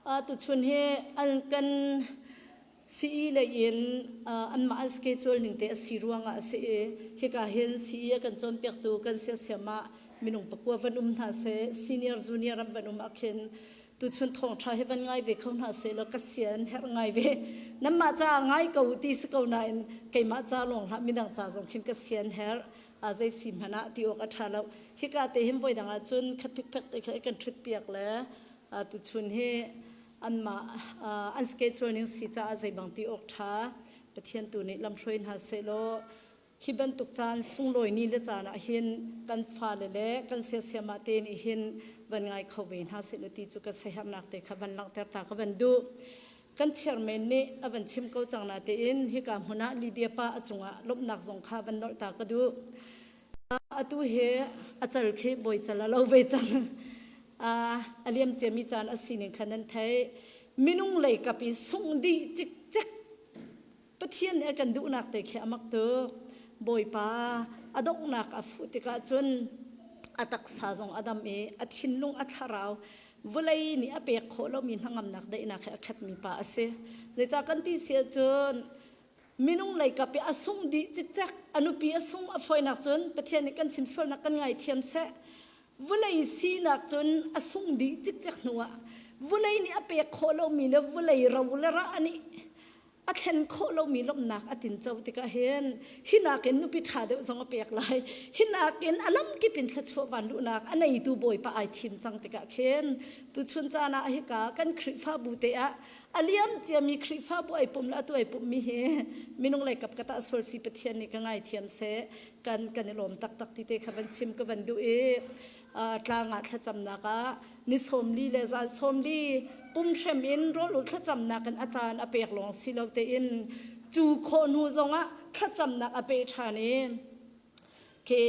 Tuchun hi an kan CE lei in anmah an schedule ning te a si ruangah a si i hika hin CE a kan cawnpiaktu kan siasiam ah minung pakua van um hna seh, senior junior an van um ah khin tuchun thawngṭha hi van ngai ve kho hna seh law ka sian herh ngai ve. Nanmah caah ngai ko ti si ko nain keimah ca lawng hlah midang ca zong khin ka sian herh. Zei si hmanh ah ti awk a ṭha lo. Hika te hin voi dang ah cun khat phikphek te kha kan ṭhut piak le tuchun hi anmah an schedule ning si caah zei bang ti awk ṭha. Pathian tu nih lamhruai hna sehlaw hi bantuk caan sunglawi ni le caan ah hin kan fale le kan siasiamah te nih hin van ngai kho ve hna sehlaw ti cu ka siaherhnak te kha van langhter ta ka van duh. Kan chairman nih a van chim ko cang natein hika hmun ah Lydia pa a cungah lawmhnak zong kha van nolh ta ka duh. Atu hi a cal khi bawi cal a lo ve cang. A liam ciami caan a sining kha nan theih. Minung lei kap i sungh dih cikcek Pathian nih a kan duhnak te khi a mak tuk. Bawipa a donghnak a fuh tikah cun a taksa zong a dam i a thinlung a thlarau vawlei nih a pek khawh lomi hnangamnak daihnak he a khatmi pa a si. Zeicah kan ti si ahcun minung lei kap i a sung dih cikcek a nupi a sung a fawinak cun Pathian nih kan chim sualnak kan ngaithiam seh vawlei sinak cun a sung dih cikcek hnuah vawlei nih a pek khawh lomi le vawlei ro le rah nih a thlen khawh lomi lawmhnak a tinco tikah hin hi nakin nupi ṭha deuh zong a pek lai hi nakin a lamkip in thluachuah van luhnak a neitu bawipa ai thim cang tikah khin tuchun caan ah hika kan Khrihfabu te ah a liam ciami Khrihfabu ai pum le atu ai pummi hi minung lei kap ka tah sual si Pathian nih ka ngaithiam seh kan kan i lawm taktak ti te kha van chim ka van duh i tlang ah thlacamnak ah ni 40 le zan 40 pumhrem in rawl ul thlacamnak in a caan a pek lawng si lo tein cu khawh hnu zongah thlacamnak a pe ṭhan i khi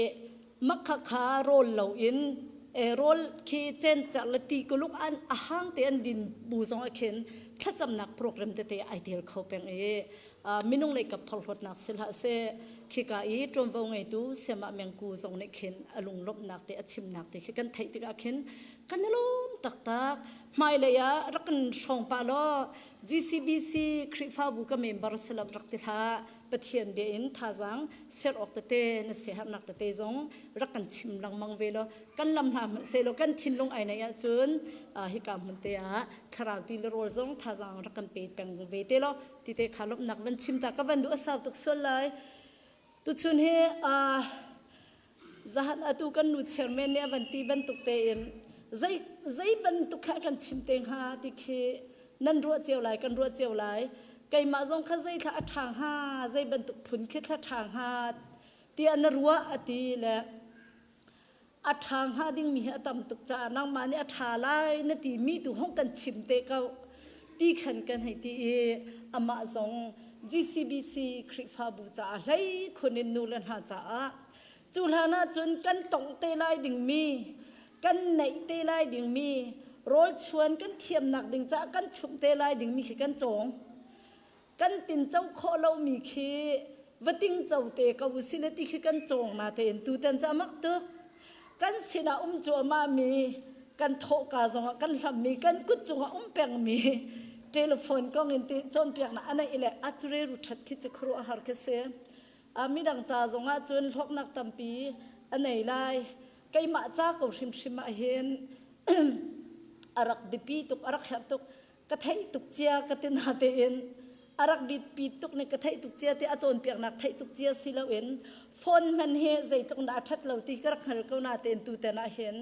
makha kha rawl lo in rawl khi cencer le ti kuluk an a hang te an din bu zong ah khin thlacamnak program tete ai tel kho peng i minung lei kap phorhlawtnak si hlah seh khika i ṭuanvo ngeitu Siamah Mengku zong nih khin a lunglawmhnak te a chimnak te khi kan theih tikah khin kan i lawm taktak hmailei ah rak kan hrawng pah law GCBC Khrihfabu ka member si lo rak ti hlah Pathian bia in thazaang ser awk tete na siaherhnak tete zong rak kan chim lengmang ve law kan lam hna hmanh seh law kan thinlung ai nei ahcun hika hmun te ah thlarau ti le rawl zong thazaang rak kan pe peng ve te law tite kha lawmhnak van chim ta ka van duh a sau tuk sual lai tuchun hi zahan atu kan nu chairman nih a van ti bantuk tein zei zei bantuk thla kan chim te hnga ti khi nan ruah cio lai kan ruah cio lai keimah zong kha zei thla a ṭha hnga zei bantuk phun khi thla ṭha hnga tiah na ruah a ti le A ṭha hnga dingmi hi a tam tuk caah nangmah nih a ṭha lai na timi tu hong kan chim te ko ti khan kan hei ti i amah zong GCBC Khrihfabu caah hlei khun in nu le hna caah cu hlan ah cun kan tongh te lai dingmi kan neih te lai dingmi rawl chuan kan thiamnak ding caah kan chumh te lai dingmi khi kan cawng. Kan tinco khawh lomi khi va tingco te ko usih le ti khi kan cawng natein tutan cu a mak tuk. Kan sinah um cuahmah mi, kan thawhka zongah kan hlammi, kan kut cungah um pengmi telephone kong in ti cawnpiaknak a neih le a cureru ṭhat khi cu khuaruahhar khi si. Midang ca zongah cun hlawknak tampi a nei lai. Keimah ca ko hrimhrim ah hin a rak biapi tuk, a rak herh tuk. Ka theih tuk cia ka ti natein a rak bipi tuk nih ka theih tuk cia ti a cawnpiaknak theih tuk cia si loin phone hman hi zeitluk in dah a ṭhat lo ti ka rak hngal ko natein tutan ah hin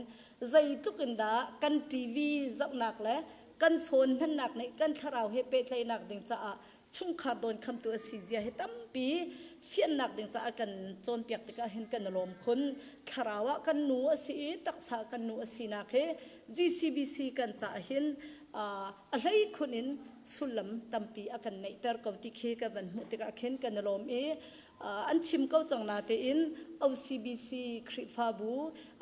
zeitluk in dah kan TV zohnak le kan phone hmannak nih kan thlarau he pehtlaihnak ding caah chungkhar dawnkhamtu a si zia hi tampi fiannak ding caah kan cawnpiak tikah hin kan i lawm khun. Thlarau ah kan nu a si i taksa kan nu a sinak hi GCBC kan caah hin a hlei khun in sullam tampi a kan neihter ko ti khi ka van hmuh tikah khin kan i lawm i an chim ko cang natein OCBC Khrihfabu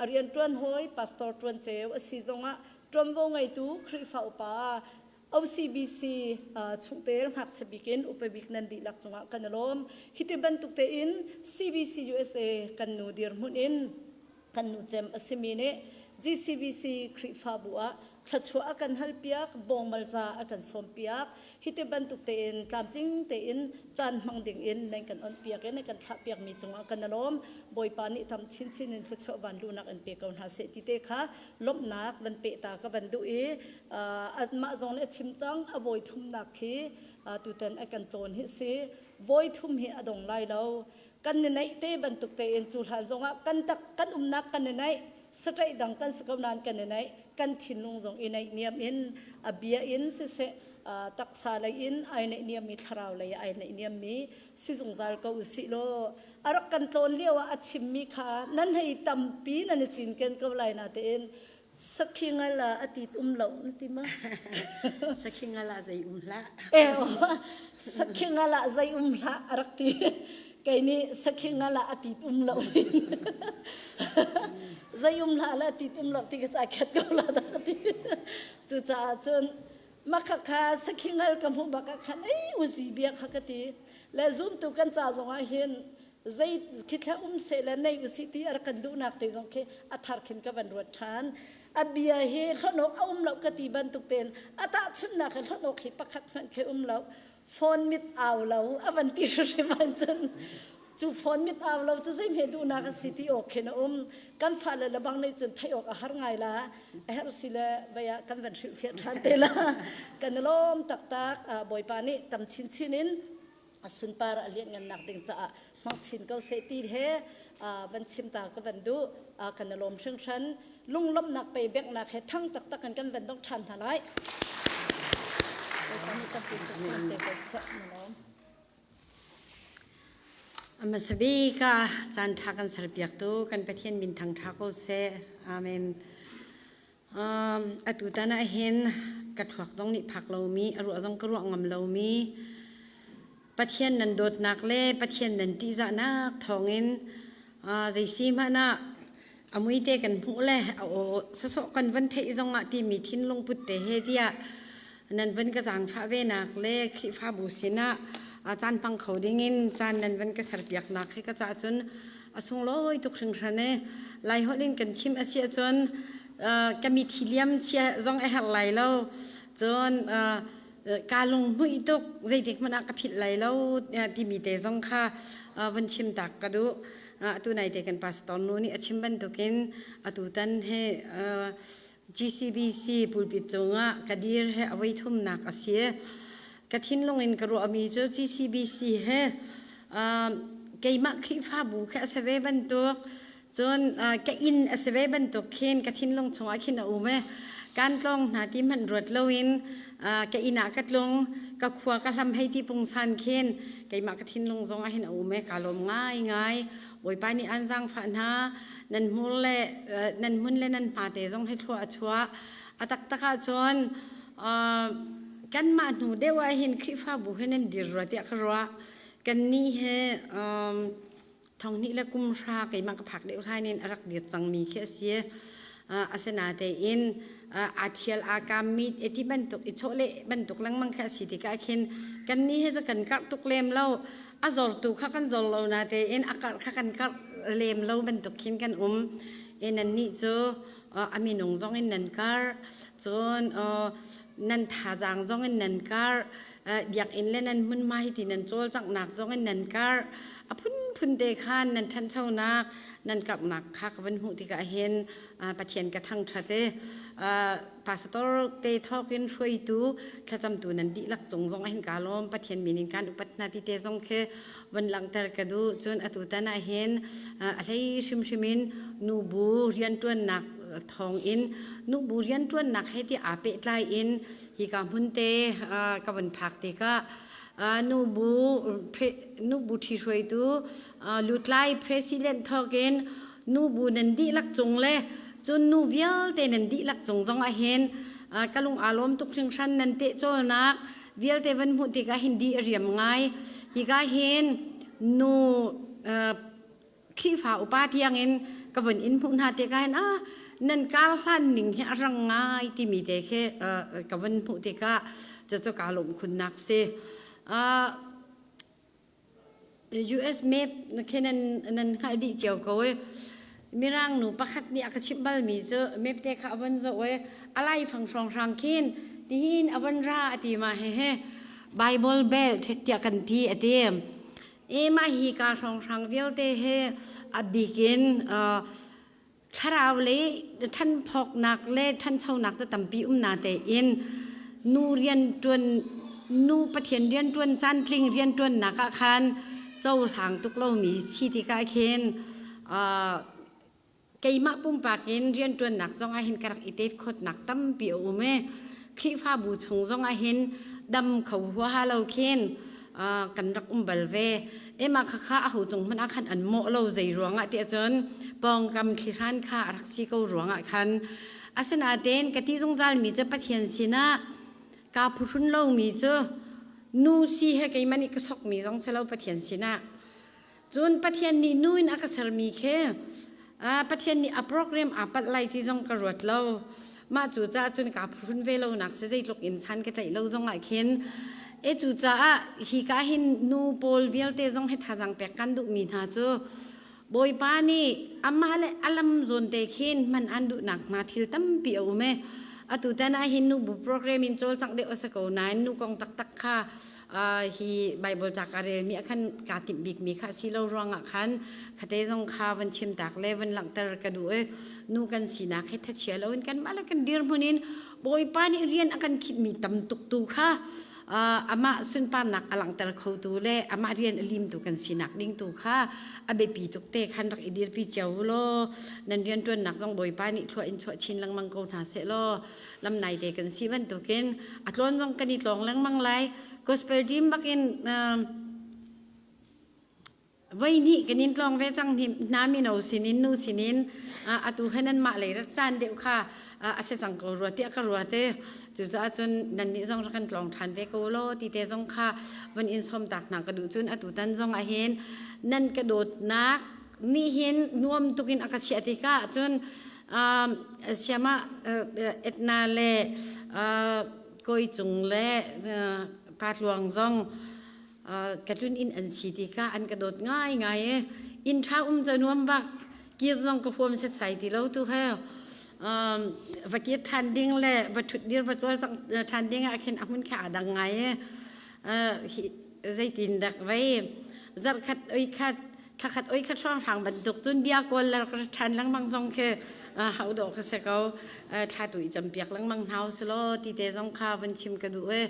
a rianṭuan hawi pastor ṭuan ceu a si zongah ṭuanvo ngeitu Khrihfa upa OCBC chungtel ngakchia bik in upa bik nan dihlak cungah kan i lawm. Hiti bantuk tein CBC USA kan nu dirhmun in kan nu cem a simi nih GCBC Khrihfabu ah Thluachuah a kan halpiak, bawngmalza a kan sawmpiak. Hi te bantuk tein tlamtling tein caan hmang ding in nan kan onhpiak i nan kan thlahpiakmi cungah kan i lawm. Bawipa nih tam chinchin in thluachuah vanluhnak in pe ko hna seh ti te kha lawmhnak van peh ta ka van duh i anmah zong nih a chim cang a vawi thumnak khi tutan a kan tlawn hi si. Vawi thum hi a dong lai lo. Kan i naih te bantuk tein cu hlan zongah kan tak kan umnak kan i naih saṭaih dang kan si ko nain kan i naih kan thinlung zong i naih niam in a bia in siseh taksa lei in ai naih niammi thlarau lei ai naih niammi si zungzal ko usih law a rak kan tlawn lio ah a chimmi kha nan hei tampi nan i cinken ko lai na tein sakhi ngal ah a tit um lo na ti ma sakhi ngal ah zei um hlah eh sakhi ngal ah zei um hlah a rak ti kei nih sakhi ngal ah a tit um lo zei um hlah la tit um lo ti ka ca khat ko la da ti cucaah cun makha kha sakhi ngal ka hmuh bak ah khan ei uzi bia kha ka ti le zumtu kan ca zong ah hin zei khi thla um seh le nei usih ti a rak kan duhnak te zong khi a thar khin ka van ruat ṭhan a bia hi hlonok a um lo ka ti bantuk tein a tahchunhnak hi hlonok hi pakhat hmanh khi um lo phone mit au lo a van ti hrim ahcun cu phone mit au lo cu zei hme duhnak a si ti awk khin a um kan fale le bang nih cun theih awk a har ngai la a herh si le vei ah kan van hrilhfiah ṭhan te la kan i lawm taktak bawipa nih tam chinchin in a sunpar a lianngannak ding caah hmang chin ko seh ti he van chim ta ka van duh kan i lawm hringhran lunglawmhnak pe benghnak he thang taktak in kan van dong ṭhan hna lai. Hmasa bik ah caan ṭha kan serpiaktu kan Pathian min thang ṭha ko seh. Amen. Atutan ah hin ka thluak zong nih phak lomi, a ruah zong ka ruah ngam lomi, Pathian nan dawtnak le Pathian nan ṭihzahnak thawngin zei si hmanh ah a muite kan hmuh le a aw sawsawh kan van theih zongah timi thinlung put te he tiah nan van ka zaangfah venak le Khrihfabu sinah caan hmang kho dingin caan nan van ka serpiaknak hi ka caah cun a sunglawi tuk hringhran e Laiholh in kan chim a si ahcun ka mithi liam sia zong a herh lai lo cun ka lunghmuih tuk zeitik hmanh ah ka philh lai lo timi te zong kha vun chim tak ka duh atu nai te kan pastor nu nih a chim bantukin atutan he GCBC pulpit cungah ka dir he a voi thumnak a si ka thinlung in ka ruahmi cu GCBC he keimah Khrihfabu khi a si ve bantuk cun ka inn a si ve bantuk khin ka thinlung chungah khin a um e kan tlawng hna ti hmanh ruat loin ka inn ah ka tlung ka khua ka hlam hei ti pungsan khin keimah ka thinlung zong ah hin a um e ka lawm ngai ngai Bawipa nih an zaangfah hna nan hmur le nan hmun le nan hma te zong hi thlua a chuah a taktak ah cun kanmah hnu deuh ah hin Khrihfabu hi nan dir rua tiah ka ruah kannih he thonghnih le kum hra keimah ka phak deuh hlain in a rak dir cangmi khi a si asinatein aa thial aa kammi ti bantuk i chawleh bantuk lengmang khi a si tikah khin kannih he cu kan karh tuk lem lo a zortu kha kan zor lo natein a karh kha kan karh lem lo bantuk khin kan um i nannih cu a minung zong in nan karh cun nan thazaang zong in nan karh biakinn le nan hmunhma hi ti nan cawlcanghnak zong in nan karh a phunphun te khan nan ṭhanchonak nan karhnak kha ka van hmuh tikah hin Pathian ka thangṭhat i pastor te thawk in hruaitu thlacamtu nan dihlak cung zong ah hin kaa lawm Pathian min in kaan upat hna ti te zong khi van langhter ka duh cun atutan ah hin a hlei hrimhrim in nubu rianṭuannak thawng in nubu rianṭuannak he ti aa pehtlai in hika hmun te ka van phak tikah nubu nubu ṭhihruaitu lutlai president thawk in nubu nan dihlak cung le cun nu vialte nan dihlak cung zong ah hin ka lung aa lawm tuk hringhran nan tehcawlnak vialte van hmuh tikah hin di a riam ngai hika hin nu Khrihfa upa tiangin ka vun in hmuh hna tikah hin ah nan kar hlan ning hi a rang ngai timi te khi ka vun hmuh tikah cucu kaa lawm khunnak si. US map khi nan nan hngalh dih cio ko i. Mirang nu pakhat nih a ka chimh balmi cu mepte kha a von zoh i a laifang hrawnghrang khin tihin a von ra a ti ma hehe Bible belt tiah kan ti a ti. E mah hi ka hrawnghrang vialte he a bik in thlarau le ṭhanphawknak le ṭhanchonak cu tampi um na tein nu rianṭuan nu Pathian rianṭuan caantling rianṭuannak ah khan cohlang tuk lomi si tikah khin keimah pumpak in rianṭuannak zong ah hin ka rak i tet khawtnak tampi a um i Khrihfabu chung zong ah hin dam kho huaha lo khin kan rak um bal ve. Ema khakha a ho cung hmanh ah khan an mawh lo zei ruangah tiah cun pawngkam thlihran kha a rak si ko ruangah khan asinain ka ti zungzal mi cu Pathian sinah kaa phuhrun lomi cu nu si he keimah nih ka sokmi zong si lo Pathian sinah cun Pathian nih nu in a ka sermi khi Pathian nih a program aa palh lai ti zong ka ruat lo. Mah cu caah cun kaa phuhrun ve lonak si zeitluk in san ka tlaih lo zong ah khin e cu caah hi ka hin nu pawl vialte zong hi thazaang pek kan duhmi hna cu Bawipa nih amah le a lam zawn te khin hman an duhnak hna thil tampi a um e. Atu tan ah hin nu bu program in cawlcangh deuh a si ko nain nu kong taktak kha hi Bible ca ka relmi ah khan kaa timh bikmi kha si lo ruangah khan khate zong kha van chim tak le van langhter ka duh i nu kan sinak hi thachia loin kanmah le kan dirhmun in Bawipa nih rian a kan khinhmi tam tuk tu kha amah sunparnak a langhter khotu le amah rian a limtu kan sinak ding tu kha a biapi tuk te khan rak i dirpi cio u law nan rianṭuannak zong Bawipa nih thlua in chuah chin lengmang ko hna seh law lamnai te kan si bantukin a tlawn zong kan i tlawng lengmang lai gospel dream bakin voi hnih kan in tlawng ve cang hna mino sinin nu sinin atu he nan mah lei rat caan deuh kha a si cang ko rua tiah ka rua te cucaah cun nan nih zong rak kan tlawng ṭhan ve ko law ti te zong kha van in sawm tak hna ka duh cun atu tan zong ah hin nan ka dawtnak nih hin nuam tukin a ka chiah tikah cun siama Etna le Kawi Cung le Pa Tluang zong ka tlun inn an si tikah an ka dawt ngaingai i inn ṭha um cu nuam bak kir zong ka huam setsai ti lo tu he va kir ṭhan ding le va ṭhut dir va cawlcangh ṭhan ding ah khin a hmun kha aa dang ngai i zeitin dak vei zarhkhat oi khat thlakhat oi khat hrawnghrang bantuk cun bia kawl le rak ṭhan lengmang zong khi hau dawh ka si ko thla tu i campiak lengmang hna usulaw ti te zong kha van chim ka duh i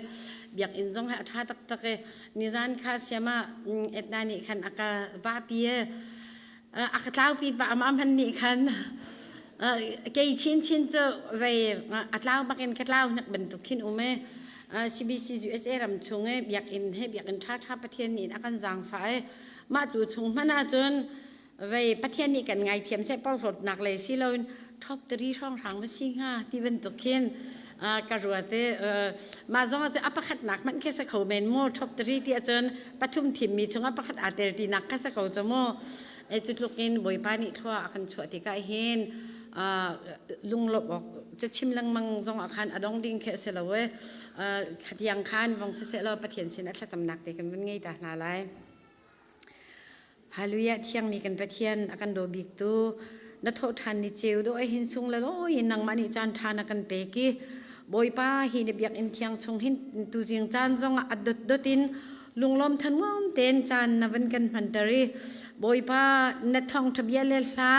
biakinn zong hi a ṭha taktak i nizan kha siama Etna nih khan a ka vahpi i a ka tlaupi pah amah hman nih khan kei chinchin cu vei a tlau bakin ka tlau hnek bantuk khin um i CBC USA ram chung i biakinn he biakinn ṭhaṭha Pathian nih a kan zaangfah i mah cu chung hmanh ahcun vei Pathian nih kan ngaithiam seh porhlawtnak lei si loin top tari hrawnghrang va si hnga ti bantuk khin ka ruat i mah zong ah a pakhatnak hmanh khi sa kho men maw top tari ti ahcun pathum thimmi chungah pakhat aa tel tinak kha sa ko cu mu e cu tluk in Bawipa nih thlua a kan chuah tikah hin lunglawmh awk cu chim lengmang zong ah khan a dong ding khi a si lo e khatiang khan vong siseh law Pathian sin a thlacamnak te kan vun ngei ta hna lai. Hallelujah thiangmi kan Pathian a kan daw biktu na thawhṭhan ni ceu dawh hin sung le lawi in nangmah nih caan ṭha na kan pek i Bawipa hi na biakinn thiang chung hin tuzing caan zongah a dotdot in lunglawm thanuam tein caan na van kan hmanter i Bawipa na thawngṭha bia le hla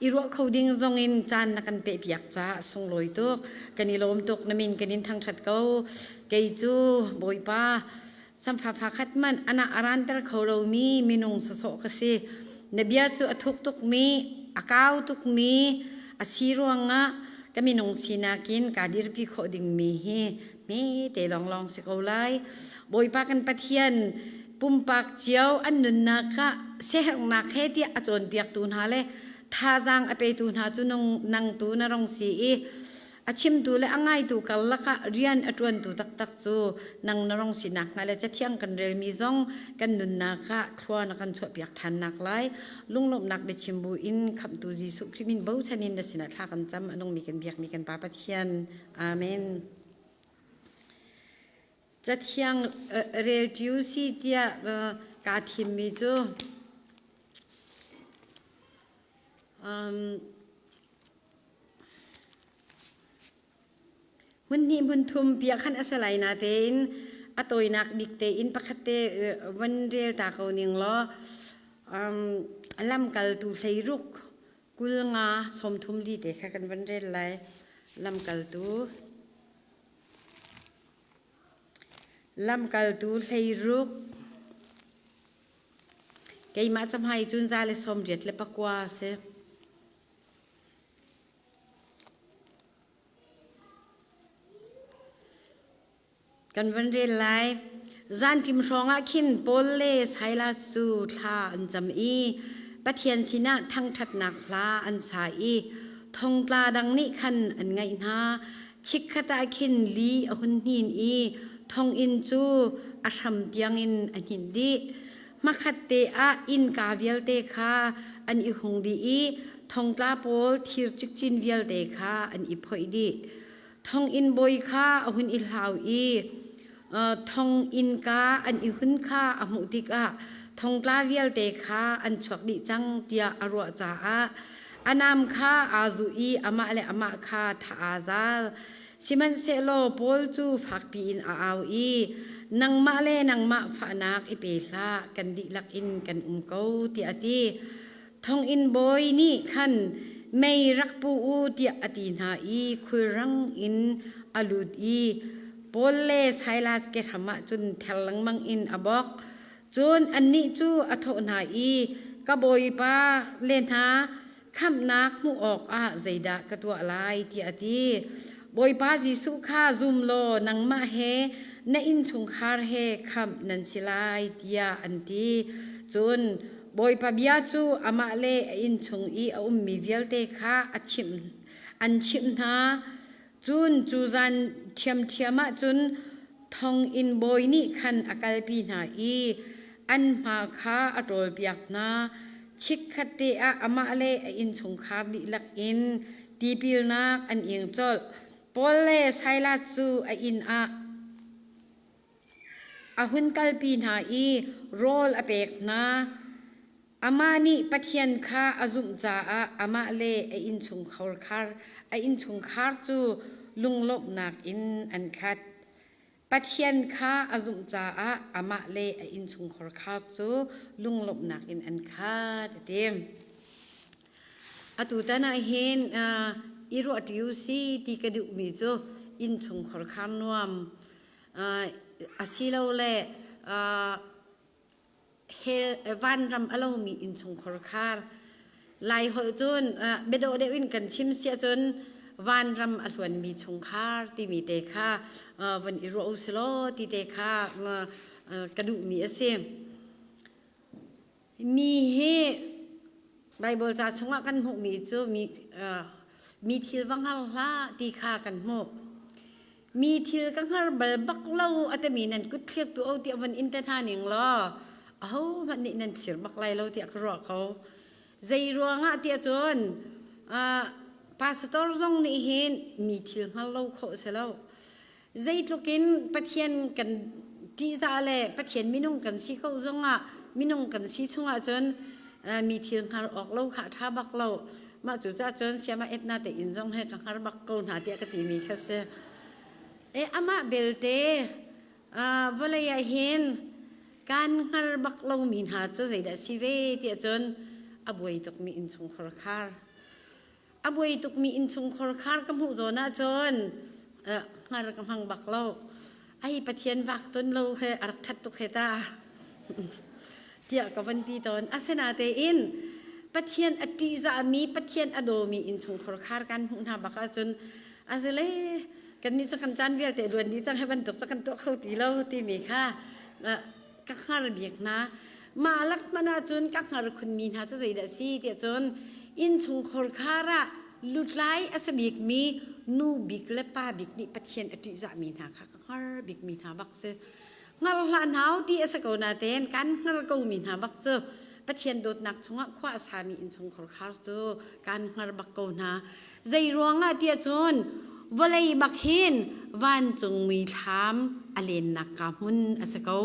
i ruah kho ding zong in caan na kan pehpiak caah sunglawi tuk kan i lawm tuk na min kan in thangṭhat ko kei cu Bawipa Samfa khat hmanh ana a ranter kho lomi minung sawsawh ka si. Na bia cu a thuk tukmi, a kau tukmi a si ruangah ka minung sinak in kaa dirpi khawh dingmi hi hmete lawnglawng si ko lai. Bawipa kan Pathian pumpak cio an nunnak ah siaherhnak he tiah a cawnpiaktu hna le thazaang a petu hna cu nang tu na rong si i A chimtu le a ngaitu karlak ah rian a ṭuantu taktak cu nang na rong sinak hnga le Cathiang kan relmi zong kan nunnak ah thlua na kan chuahpiak ṭhannak lai. Lunglawmhnak biachim bu in Khamhtu Jesuh Khrih min bochan in na sinah thla kan cam. A nungmi kan biakmi kan Pa Pathian. Amen. Cathiang rel ṭiu si tiah kaa thimmi cu. Hmun hnih hmun thum piah khan a si lai natein a tawinak bik tein pakhat te von rel ta ko ning law lamkaltu hleiruk 50 34 te kha kan von rel lai. Lamkaltu Lamkaltu 16 Keimah cahmai cun 189 a si. Kan van rel lai. Zanṭim hrawngah khin Paul le Silas cu thla an cam i Pathian sinah thangṭhatnak hla an sa i thongtla dang nih khan an ngaih hna. Chikkhat ah khin li a hun hnin i thonginn cu a hram tiangin a hninh dih. Hmakhatte ah innka vialte kha an i hung dih i thongtla pawl thir cikcin vialte kha an i phoih dih. Thonginn bawi kha a hun i hlau i thonginnka an i hun kha a hmuh tikah thongtla vialte kha an chuak dih cang tiah a ruah caah a nam kha aa zuh i amah le amah kha thah aa zal. Sihmanhsehlaw Paul cu fakpi in a au i, Nangmah le nangmah fahnak i pe hlah, kan dihlak in kan um ko, tiah a ti. Thonginn bawi nih khan mei rak pu u tiah a ti hna i khulrang in a lut i Paul le Silas kehram ah cun ther lengmang in a bawk. Cun annih cu a thawh hna i, Ka bawipa le hna, khamhnak hmuh awkah zeidah ka tuah lai tiah a ti. Bawipa Jesuh kha zum law nangmah he na innchungkhar he khamh nan si lai tiah an ti. Cun Bawipa bia cu amah le a innchung i a ummi vialte kha a chimh, an chimh hna. Cun cu zan ṭhiamṭhiam ah cun thonginn bawi nih khan a kalpi hna i an hma kha a ṭawlpiak hna. Chikkhatte ah amah le a innchungkhar dihlak in tipilnak an ing colh. Paul le Silas cu a inn ah a hun kalpi hna i rawl a pek hna. Amah nih Pathian kha a zumh caah amah le a innchungkhar a innchungkhar cu lunglawmhnak in an khat. Pathian kha a zumh caah amah le a innchungkhar cu lunglawmhnak in an khat a ti. Atutan ah hin i ruahṭi u si ti ka duhmi cu innchungkhar khar nuam asilole hell vanram a lomi innchungkhar khar Lai holh cun biadawh deuh in kan chim siah cun vanram a hluanmi chungkhar timi te kha von i ruah u silaw ti te kha ka duhmi a si. Mi hi Baibal ca chungah kan hmuhmi cu mi, mi thil va hngar hlah ti kha kan hmuh. Mi thil ka hngar bal bak lo a timi nan kut thlir tu o tiah von in te hna ning law ahohmanh nih nan thlir bak lai lo tiah ka ruah ko. Zei ruangah tiah cun pastor zong nih hin mi thil hngal lo khawh si lo. Zeitluk in Pathian kan ṭihzah le Pathian minung kan si ko zongah minung kan si chungah cun mi thil hngar awk lo kha a ṭha bak lo. Mah cu caah cun siama etna te inn zong he ka hngar bak ko hna tiah ka timi kha si. E amah belte vawlei ah hin kan hngar bak lomi hna cu zeidah si ve tiah cun a buai tukmi innchungkhar khar. A buai tukmi innchungkhar khar ka hmuh zawn ahcun hngar ka hmang bak lo. Ai Pathian vak ton lo he a rak ṭhat tuk he ta tiah ka van ti tawn. Asinatein Pathian a ṭihzahmi, Pathian a dawmi innchungkhar khar kan hmuh hna bak ahcun azile kannih cu kan caan vialte luan dih cang he bantuk cu kan tuah kho ti lo timi kha ka hngar bik hna. Mah lak hmanh ahcun ka hngar khunmi hna cu zeidah a si tiah cun innchungkhar khar ah lutlai a si bikmi nu bik le pa bik nih Pathian a ṭihzahmi hna kha ka hngar bikmi hna bak si. Hngar hlah hna ti a si ko natein kan hngar komi hna bak cu Pathian dawtnak chungah khua a sami innchungkhar khar cu kan hngar bak ko hna. Zei ruangah tiah cun vawlei bak hin vancungmi thlam a lennak ka hmun a si ko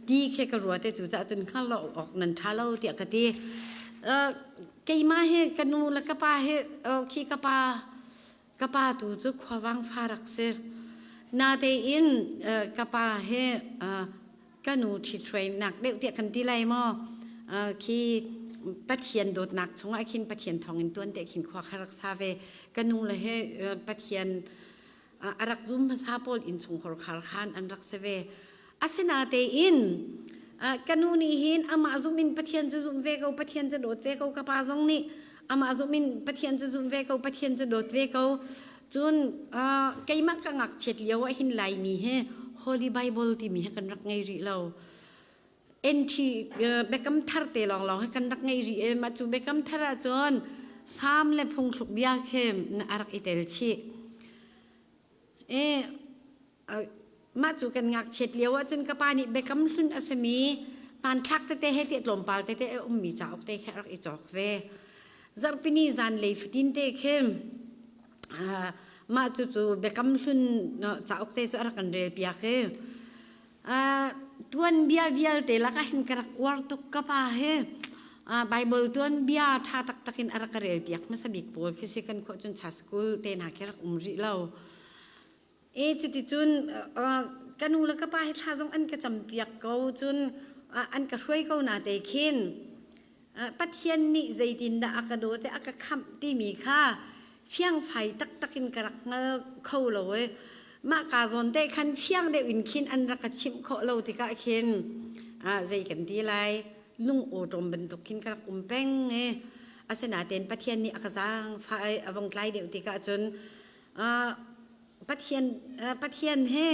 ti khi ka ruat i cucaah cun hngal lo awk nan ṭha lo tiah ka ti. Keimah hi ka nu le ka pa hi khi ka pa ka pa tu cu khuavang fa rak si. Natein ka pa hi ka nu ṭhithruainak deuh tiah kan ti lai maw khi Pathian dawtnak chungah khin Pathian thawngin tuan te khin khua kha rak sa ve. Ka nu le he Pathian a rak zum hmasa pawl innchungkhar khar khan an rak si ve. Asinatein ka nu nih hin amah zum in Pathian cu zum ve ko, Pathian cu dawt ve ko, ka pa zong nih amah zum in Pathian cu zum ve ko, Pathian cu dawt ve ko. Cun keimah ka ngakchiat lio ah hin Laimi he Holy Bible timi he kan rak ngei rih lo. NT Biakam Thar te lawnglawng hi kan rak ngei rih i mah cu Biakam Thar ahcun Salm le phungthluk bia khi a rak i tel chih. E, mah cu kan ngakchiat lio ahcun ka pa nih Biakam Hlun a simi hmanthlak tete he tiah tlawmpal tete a ummi cauk te khi a rak i cawk ve. Zarhpini zanlei fatin te khi mah cu cu Biakam Hlun cauk te cu a rak kan rel piak i Tuanbia vialte lakah hin ka rak uar tuk ka pa hi. Bible tuanbia ṭha taktak in a rak ka relpiak hmasa bik pawl khi si kan khua cun cha school te hna khi rak um rih lo. E cuticun ka nu le ka pa hi thla zong an ka campiak ko cun an ka hruai ko na te khin Pathian nih zeitindah a ka dawt i a ka khamh timi kha fiangfai taktak in ka rak hngal kho lo i mah ka zawn te khan fiang deuh in khin an rak ka chimh khawh lo tikah khin zei kan ti lai lung awṭawm bantuk khin ka rak um peng i asinain Pathian nih a ka zaangfah i a vong tlai deuh tikah cun Pathian Pathian he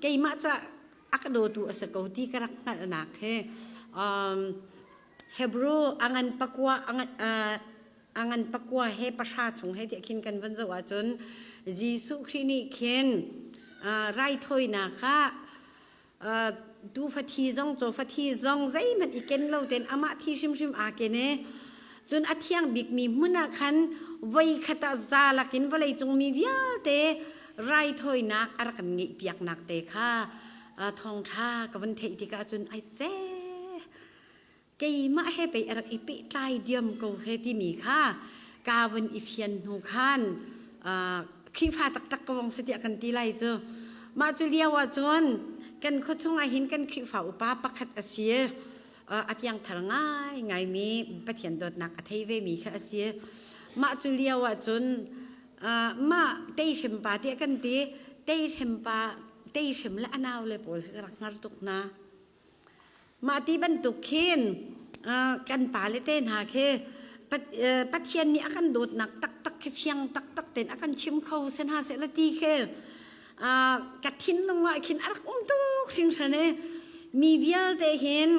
keimah ca a ka dawtu a si ko ti ka rak hngalhnak he Hebrew a ngan pakua a ngan pakua he pahra chung he tiah khin kan van zoh ahcun Jesuh Khrih nih khin raithawinak ah tuufa thi zong cawfa thi zong zeihmanh i ken lo tein amah thi hrimhrim aa ken i cun a thiang bikmi hmun ah khan voi khat ah za lakin vawleicung mi vialte raithawinak a rak kan ngeihpiaknak te kha thawngṭha ka vun theih tikah cun ai seh keimah he pei a rak i pehtlai diam ko he timi kha ka vun i fian hnu khan Khrihfa taktak ka vong si tiah kan ti lai cu mah cu lio ah cun kan khuachung ah hin kan Khrihfa upa pakhat a si a piangthar ngai ngaimi Pathian dawtnak a thei ve mi kha a si mah cu lio ah cun mah teihrem pa tiah kan ti teihrem pa teihrem le a nau le pawl hi ka rak hngar tuk hna Mah ti bantuk khin kan pale te hna khi Pathian nih a kan dawtnak taktak khi fiang taktak tein a kan chim kho se hna seh la ti khi ka thinlung ah khin a rak um tuk hringhran i mi vialte hin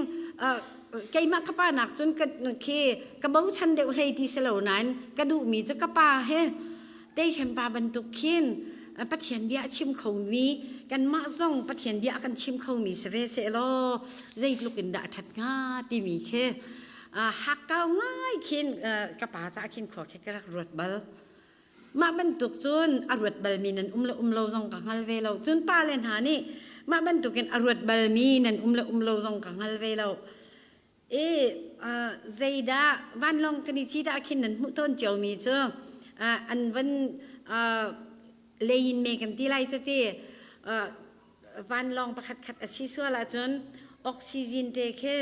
keimah ka pa nak cun ka khi ka bochan deuh hlei ti si lo nain ka duhmi cu ka pa he Teihrem pa bantuk khin Pathian bia a chim khomi kanmah zong Pathian bia a kan chim khomi si ve sehlaw zeitluk in dah a ṭhat hnga timi khi hakkau ngai khin ka pa caah khin khua khi ka rak ruat bal. Mah bantuk cun a ruat balmi nan um le um lo zong ka hngal ve lo. Cun pa le hna nih mah bantukin a ruat balmi nan um le um lo zong ka hngal ve lo. I zeidah vanlawng kan i ci dah khin nan hmuh tawn ciomi cu an van leiin me kan ti lai cu ti vanlawng pakhat khat a si sual ahcun oxygen te khi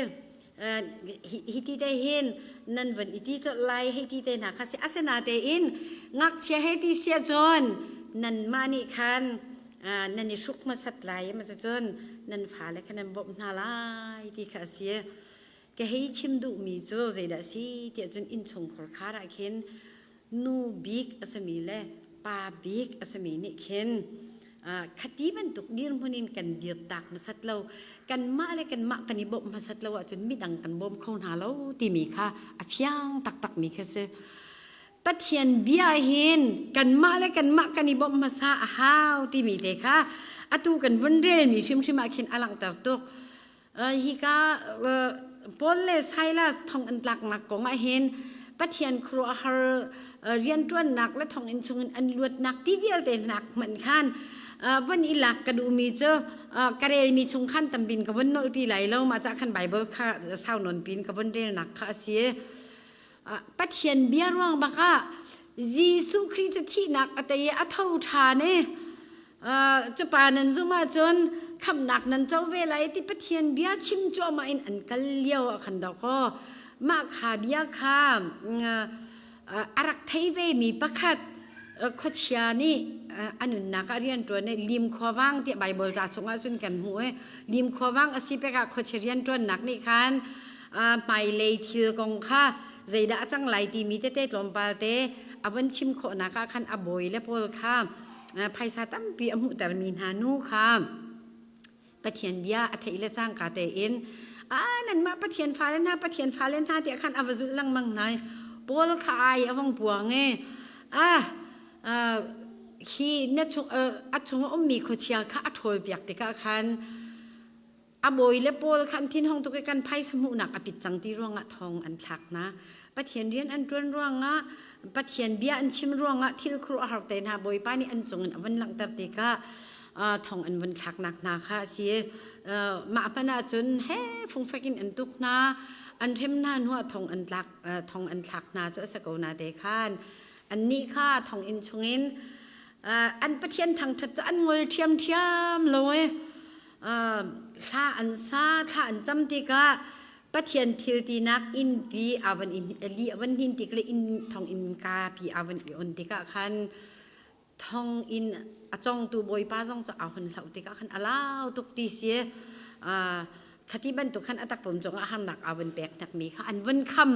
hi ti te hin nan van i ti colh lai hei ti te hna kha si asinatein ngakchia hei ti sia cun nanmah nih khan nan i hruk hmasat lai ma cun nan fale kha nan bawmh hna lai ti kha a si ka hei chim duhmi cu zeidah a si tiah cun innchungkhar khar ah khin nu bik a simi le pa bik a simi nih khin khati bantuk dirhmun in kan dir tak hmasat lo kanmah le kanmah kan i bawmh hmasat lo ahcun midang kan bawm kho hna lo timi kha a fiang taktak mi kha si Pathian bia hin kanmah le kanmah kan i bawmh hmasa a hau timi te kha atu kan vun relmi hrimhrim ah khin a langhter tuk. Hika Paul le Silas thong an tlaknak kong ah hin Pathian khuaruahhar rianṭuannak le thonginn chungin an luatnak ti vialte hnak hmanh khan von i lak ka duhmi cu ka relmi chung khan tambin ka von nolh ti lai lo mah cah khan Bible kha sau nawn pin ka von relnak kha a si. Pathian bia ruang bak ah Jesuh Khrih cu thihnak a tei i a tho ṭhan i cupa nan zumh ahcun khamhnak nan co ve lai ti Pathian bia chim cuahmah in an kal lio ah khan dawkaw mah kha bia kha a rak thei vemi pakhat khuachia nih a nunnak ah rianṭuan i lim khuavang tiah Baibal ca chungah cun kan hmuh i lim khuavang a si pek ah khuachia rianṭuannak nih khan hmailei thil kong kha zeidah a cang lai timi tete tlawmpal te a von chim khawhnak ah khan a bawi le pawl kha phaisa tampi a hmuhtermi hna nu kha Pathian bia a theih le cangka tein a nanmah Pathian fale hna Pathian fale hna tiah khan a va zulh lengmang hna i Paul kha ai a vong puang i a hi na chung a chung a ummi khuachia kha a ṭhawl piak tikah khan a bawi le pawl kha an thinhung tuk i kan phaisa hmuhnak a pit cang ti ruangah thong an thlak hna. Pathian rian an ṭuan ruangah Pathian bia an chim ruangah thil khuaruahhar te hna Bawipa nih an cungin a vun langhter tikah thong an vun thlaknak hna kha a si. Mah hmanh ahcun he fungfek in an tuk hna, an hrem hna hnuah thong an tlak thong an thlak hna cu a si ko na te khan annih kha thonginn chungin an Pathian thangṭhat cu an ngol ṭhiamṭhiam lo i thla an sa thla an cam tikah Pathian thil tinak innpi a van in li a van hnin tik le inn thong inn kapi a van i on tikah khan thong in a congtu bawipa zong cu a hun hloh tikah khan a lau tuk ti si. Khati bantuk khan a takpum cungah harnak a vun pek mi kha an vun kham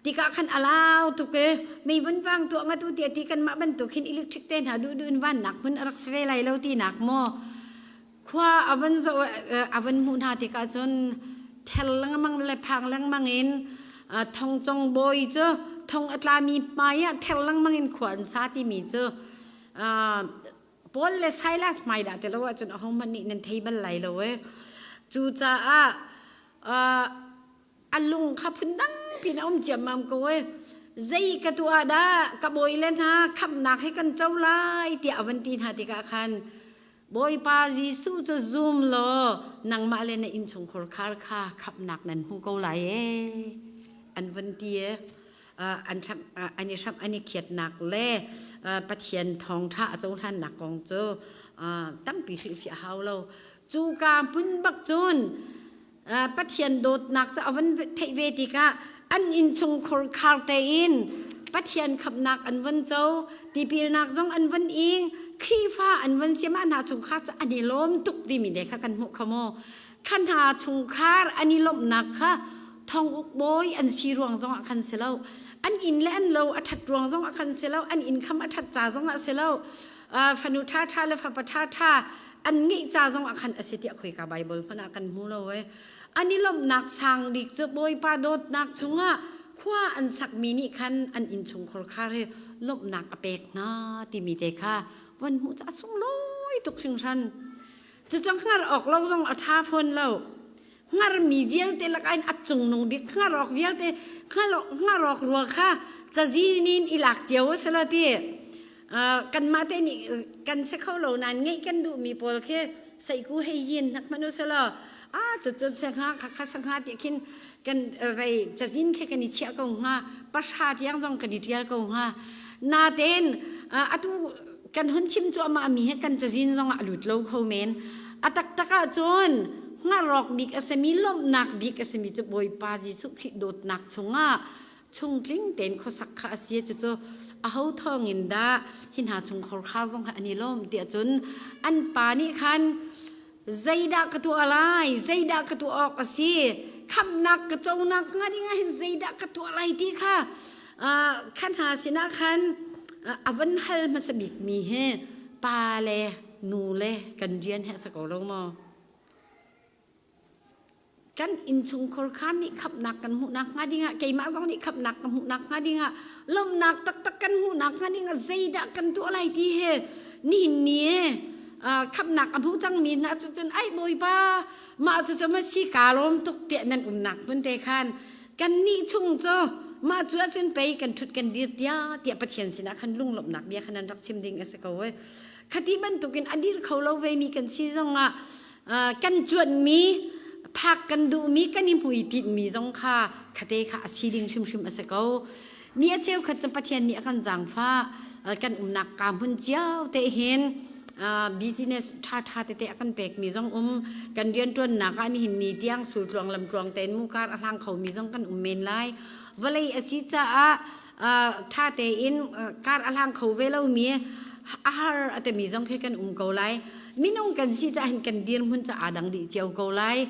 tikah khan a lau tuk e mei vun vang tuah nga tu ti kan mah bantuk hin electric te hna duh duh in van nak hmun a rak si ve lai lo ti nak maw khua a van zoh a van hmuh hna tikah cun thel lengmang le phang lengmang in thong cong bawi cu thong a tlami hmai ah thel lengmang in khua an sa timi cu Paul le Silas hmai dah ti lo ahcun ahohmanh nih nan thei bal lai lo e. Cucaah a lung kha phundang pin a um ciammam ko e. Zei ka tuah dah ka bawi le hna khamhnak hi kan co lai tiah a van ti hna tikah khan Bawipa Jesuh cu zum law nangmah le na innchungkhar khar kha khamhnak nan hmu ko lai e an van ti e. An an i hramh an i khiatnak le Pathian thawngṭha a cohlannak kong cu tampi hrilhfiah hau lo. Cu ka hmun bak cun Pathian dawtnak cu a van theih ve tikah an innchungkhur khar tein Pathian khamhnak an van co, tipilnak zong an van ing, Khrihfa an van si mah hna chungkhar cu an i lawm tuk timi te kha kan hmuh kha mu. Kha hna chungkhar an i lawmhnak kha thonguk bawi an si ruang zongah khan si lo an inn le an lo a ṭhat ruang zongah khan si lo an inn kham a ṭhat ca zongah si lo fanu ṭhaṭha le fapa ṭhaṭha an ngeih ca zongah khan a si tiah khoika Bible hmanh ah kan hmu lo e an i lawmhnak sang bik cu Bawipa dawtnak chungah khua an sakmi nih khan an innchungkhar khar hi lawmhnak a pek hna timi te kha von hmuh cu a sunglawi tuk hringhran. Cucu hngar awk lo zong a ṭha fawn lo. Hngarmi vialte lakah in a cungnung bik hngar awk vialte hngar awk rua kha cazin in i lak cio a si lo ti. Kanmah te nih kan si kho lo nain ngeih kan duhmi pawl khi seiku hei yin hnak hmanh u si law ah cucun se hnga kha kha sa hnga ti khin kan vei cazin khi kan i chiah ko hnga pahra tiang zong kan i ṭial ko hnga natein atu kan hun chim cuahmah mi hi kan cazin zong ah a lut lo kho men a taktak ahcun hngarok bik a simi lawmhnak bik a simi cu Bawipa Jesuh Khrih dawtnak chungah chungtling tein khuasak kha a si cucu aho thawngin dah hi hna chungkhar kha zong hi an i lawm tiah cun an pa nih khan zeidah ka tuah lai zeidah ka tuah awk a si khamhnak ka conak hnga ding ah hin zeidah ka tuah lai ti kha kha hna sinah khan a van hal hmasa bikmi hi pa le nu le kan rian he a si ko lo maw Kan innchungkhar kha nih khamhnak kan hmuhnak hnga dingah keimah zong nih khamhnak ka hmuhnak hnga dingah lawmhnak taktak kan hmuhnak hnga dingah zeidah kan tuah lai ti he nihin ni khamhnak a hmu cangmi hna cu cun ai bawipa mah cu cu ma si kaa lawm tuk tiah nan umnak hmun te khan kan nih chung cu mah cu ahcun pei kan ṭhut kan dir tiah tiah Pathian sinah khan lunglawmhnak bia khan an rak chim ding a si ko e khati bantukin a dir kho lo vemi kan si zongah kan cuanhmi phak kan duhmi kan i hmuitinhmi zong kha khate kha a si ding hrimhrim a si ko. Mi a cheukhat cu Pathian nih a kan zaangfah kan umnak ka hmun cio te hin business ṭhaṭha tete a kan pekmi zong um kan rianṭuannak ah nihin ni tiang sultluang lamtluang tein mukar a hlang khomi zong kan um men lai. Vawlei a si caah ṭha tein kar a hlang kho ve lomi a har a timi zong khi kan um ko lai. Minung kan si caah hin kan dirhmun cu aa dang dih cio ko lai.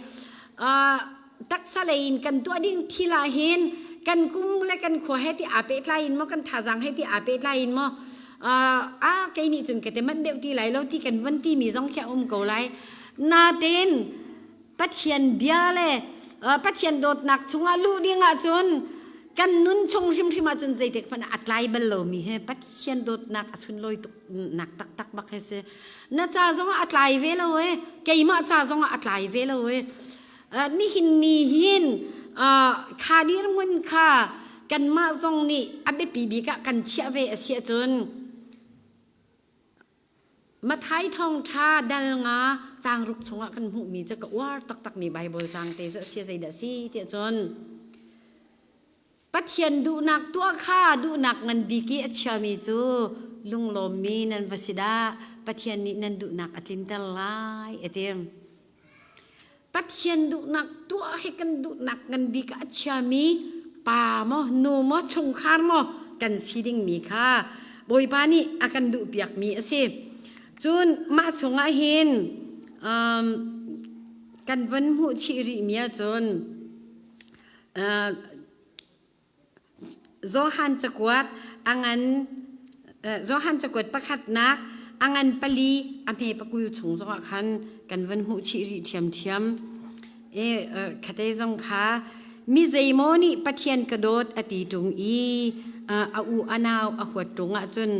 Taksa lei in kan tuah ding thil ah hin kan kum le kan khua he ti aa pehtlai in maw kan thazaang he ti aa pehtlai in maw a kei nih cun ka te manh deuh ti lai lo ti kan van ti mi zong khi a um ko lai. Natein Pathian bia le Pathian dawtnak chungah luh ding ahcun kan nun chung hrimhrim ahcun zeitik hmanh a tlai bal lomi he Pathian dawtnak a sunlawi tuk nak taktak bak he si. Na ca zongah a tlai ve lo e, keimah ca zongah a tlai ve lo e. Nihin ni hin kha dirhmun kha kanmah zong nih a biapi bik ah kan chiah ve a si ahcun Mathai thawngṭha dal nga caangruk chungah kan hmuhmi cu ka uar taktakmi Baibal caang te cu a si zeidah a si tiah cun Pathian duhnak tuah kha duhnak ngan bik i a chiami cu lunglawmmi nan va si dah Pathian nih nan duhnak a tlinter lai a ti. Pathian duhnak tuah hi kan duhnak ngan bik ah a chiami pa maw nu maw chungkhar maw kan si dingmi kha Bawipa nih a kan duhpiakmi a si. Cun mah chungah hin um, kan von hmuh chih rihmi ahcun uh, Johan cakuat a ngan Johan cakuat pakhatnak a ngan pali a hme pakul chung zongah khan kan van hmuh chih rih ṭhiamṭhiam. E khate zong kha mi zeimaw nih Pathian ka dawt a ti ṭung i a u a nau a huat ṭung ahcun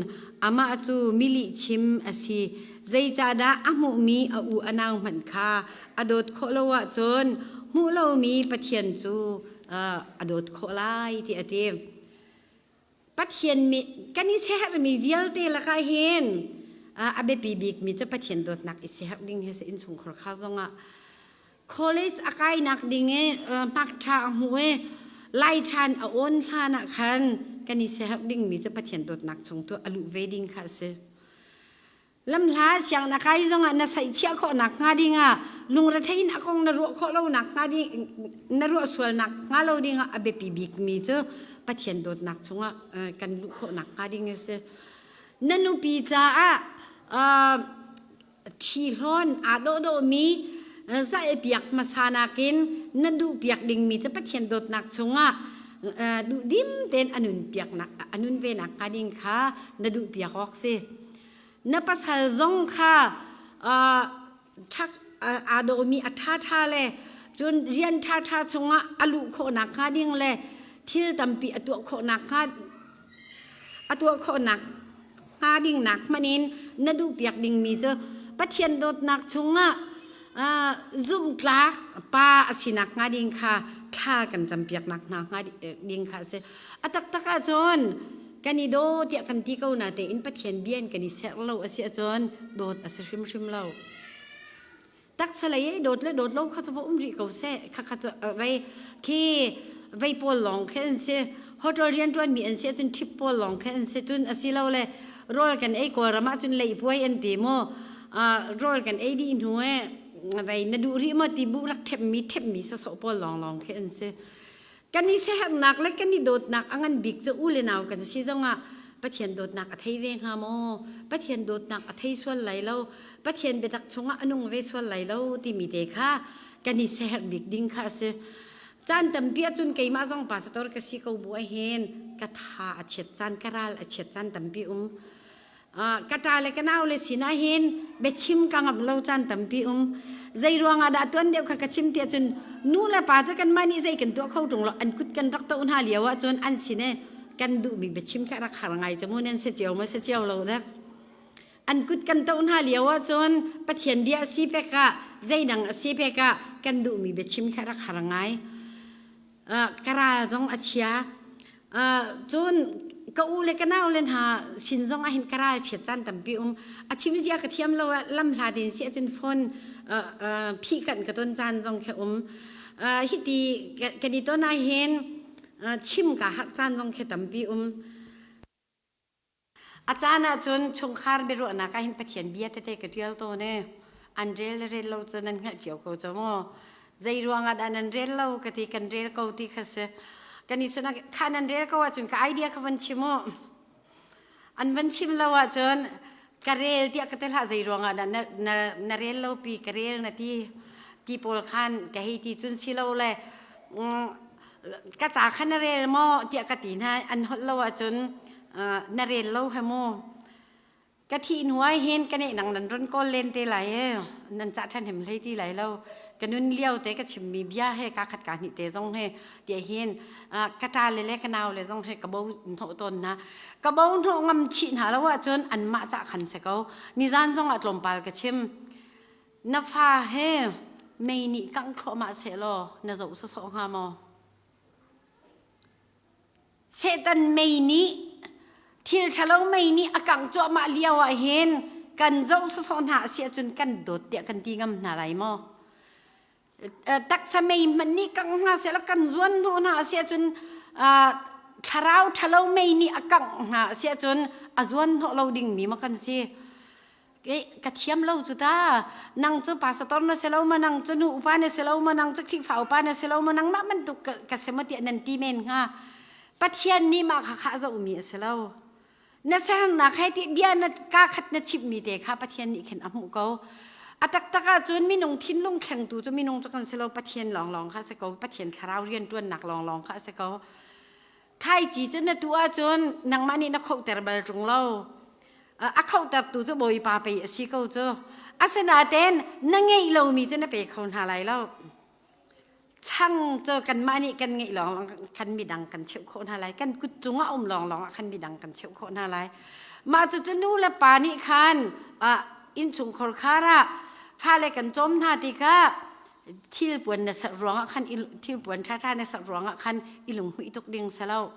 amah cu mi lihchim a si. Zeicahdah a hmuhmi a u a nau hmanh kha a dawt khawh lo ahcun hmuh lomi Pathian cu a dawt khawh lai ti a ti. Pathian mi kan i siaherhmi vialte lakah hin a biapi bikmi cu Pathian dawtnak i siaherh ding hi si innchungkhar kha zongah college a kainak ding i hmakṭha a hmu i lai ṭhan a awn hlan ah khan kan i siaherh dingmi cu Pathian dawtnak chung tu a luh ve ding kha a si. Lamhla siang na kai zongah na saihchiah khawhnak hnga dingah lungrethei in a kong na ruah khawh lonak hnga ding na ruah sualnak hnga lo dingah a biapi bikmi cu Pathian dawtnak chungah kan luh khawhnak hnga ding a si. Na nupi caah ṭhi hlawn aa dawhdawhmi zalpiak hmasa nakin na duhpiak dingmi cu Pathian dawtnak chungah duhdim tein a nun piaknak a nun ve nak hnga ding kha na duhpiak awk si. Na pasal zong kha ṭhak aa dawmi a ṭhaṭha le cun rian ṭhaṭha chungah a luh khawh nakhnga ding le thil tampi a tuah khawh nakhnga a tuah khawh nakhnga ding nak hmanh in na duhpiak dingmi cu Pathian dawtnak chungah zumhtlak pa a si nakhnga ding kha thla kan campiak nakhnga ding kha a si. A taktak ahcun kan i daw tiah kan ti ko na tein Pathian bia in kan i serh lo a si ahcun dawt a si hrimhrim lo. Taksa lei i dawt le dawt lo kha cu va um rih ko seh. Kha kha cu vei khi vei pawl lawng khi an si. Hotel rianṭuanmi an si ahcun ṭhip pawl lawng khi an si. Cun a si lo le rawl kan ei Kawlram ahcun leihpuai an ti mu. Rawl kan ei dih hnu i vei na duh rih maw ti bu rak ṭhepmi ṭhepmi sawsawh pawl lawnglawng khi an si. Kan i siaherhnak le kan i dawtnak a ngan bik cu u le nau kan si zongah Pathian dawtnak a thei ve hnga maw? Pathian dawtnak a thei sual lai lo. Pathian biatak chungah a nung ve sual lai lo timi te kha kan i siaherh bik ding kha a si. Caan tampi ahcun keimah zong pastor ka si ko bu ahhin ka tha a chiat caan, ka ral a chiat caan tampi um. Ka ṭa le ka nau le sinah hin biachim ka ngamh lo caan tampi um. Zei ruangah dah tuan deuh kha ka chim tiah cun nu le pa cu kanmah nih zei kan tuah kho ṭung lo an kut kan rak toh hna lio ahcun an sin i kan duhmi biachim kha rak har ngai cu mu nan si cio maw si cio lo dek. An kut kan toh hna lio ahcun Pathian bia a si pek ah zeidang a si pek ah kan duhmi biachim kha rak har ngai. Ka ral zong a chia. Cun Ka u le ka nau le hna sin zong ah hin ka ral chiat caan tampi um. A chim zia ka thiam lo ah lam hla din si ahcun phone phih kanh ka ton caan zong khi um. Hiti kan i ton ah hin chim ka harh caan zong khi tampi um. A caan ahcun chungkhar biaruahnak ah hin Pathian bia tete ka ṭial tawn i an rel le rel lo cu nan hngalh cio ko cu mu. Zei ruangah dah nan rel lo ka ti kan rel ko ti kha si. Kan i cun kha nan rel ko ahcun ka idea kha van chim u. An van chim lo ahcun ka rel tiah ka ti hlah zei ruangah dah na, na, na rel lo pi ka rel na ti ti pawl khan ka hei ti cun si lo le ka ca kha na rel maw tiah ka ti hna an holh lo ahcun na rel lo he mu ka thih hnu ah hin ka neh nang nan run kawl len te lai e nan cah ṭhan hem hlei ti lai lo ka nun lio te ka chimmi bia he ka khat ka hnih te zong he tiah hin ka ṭa le le ka nau le zong he ka bo hnawh tawn hna ka bo hnawh ngam chih hna lo ahcun anmah cah khan se ko nizan zong ah tlawmpal ka chim Na fa he mei nih kangh thluahmah sehlaw na zoh sawsawh hnga maw? Satan mei nih thil ṭhalo mei nih a kangh cuahmah lio ah hin kan zoh sawsawh hna a si ahcun kan dawt tiah kan ti ngam hna lai maw? Taksa mei hmanh nih kangh hna sehlaw kan zuan hnawh hna a si ahcun thlarau ṭhalo mei nih a kangh hna a si ahcun a zuan hnawh lo dingmi maw kan si? Ka thiam lo cu ta. Nang cu pastor na si lo ma, nang cu nu upa na si lo ma, nang cu Khrihfa upa na si lo ma, nangmah bantuk ka si maw tiah nan ti men hnga. Pathian nih mah kha kha a zohmi a si lo. Na sernak he ti bia na ka khat na chimmi te kha Pathian nih khin a hmuh ko. A taktak ahcun minung thinlung thlengtu cu minung cu kan si lo, Pathian lawnglawng kha a si ko. Pathian thlarau rianṭuannak lawnglawng kha a si ko. Thlaici cu na tuh ahcun nangmah nih na khohter bal ṭung lo. A khohtertu cu Bawipa pei a si ko cu. Asinain na ngeih lomi cu na pe kho hna lai lo. Chang cu kanmah nih kan ngeih lawng khan midang kan cheuh khawh hna lai. Kan kut cungah um lawnglawng ah khan midang kan cheuh khawh hna lai. Mah cucu nu le pa nih khan innchungkhar khar ah fale kan cawm hna tikah thilpuan na serh ruangah khan thilpuan ṭhaṭha na serh ruangah khan i lunghmuih tuk ding si lo.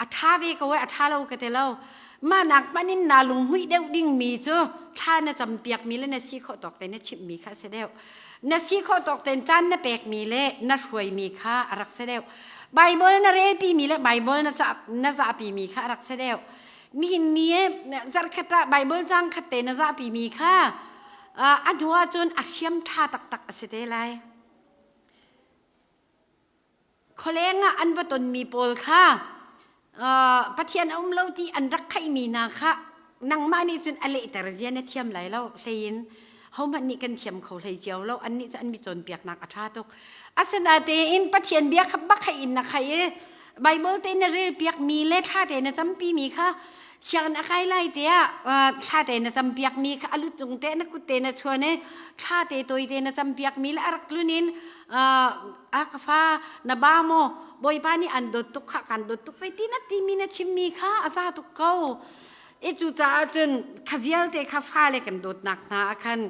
A ṭha ve ko a ṭha lo ka ti lo. Mah nak hmanh in naa lunghmuih deuh dingmi cu thla na campiakmi le na si khawh tawk te na chimhmi kha a si deuh. Na si khawh tawk tein caan na pekmi le na hruaimi kha a rak si deuh. Baibal na relpimi le Baibal na ca na zahpimi kha a rak si deuh. Nihin ni zarhkhat ah Baibal caang khat te na zahpimi kha A hnu ahcun a hriam ṭha taktak a si te lai. Khualeng ah an va tonmi pawl kha Pathian a um lo ti an rak khaihmi hna kha nangmah nih cun a lehter zia na thiam lai lo. Hleiin hohmanh nih kan thiam kho hlei cio lo. Annih cu an mi cawnpiaknak a ṭha tuk. Asinain Pathian bia kha bak in na khaih i Bible te na relpiakmi le thla te na campi mi kha sianginn a kai lai te ah thla te na campiakmi kha a lutung te na kut te na chuan i thla te toi te na campiakmi le a rak tlun in a ka fa na ba maw Bawipa nih an dawt tuk kha kan dawt tuk fei ti na timi na chimmi kha a za tuk ko. I cucaah cun kha vialte kha fale kan dawtnak hna ah khan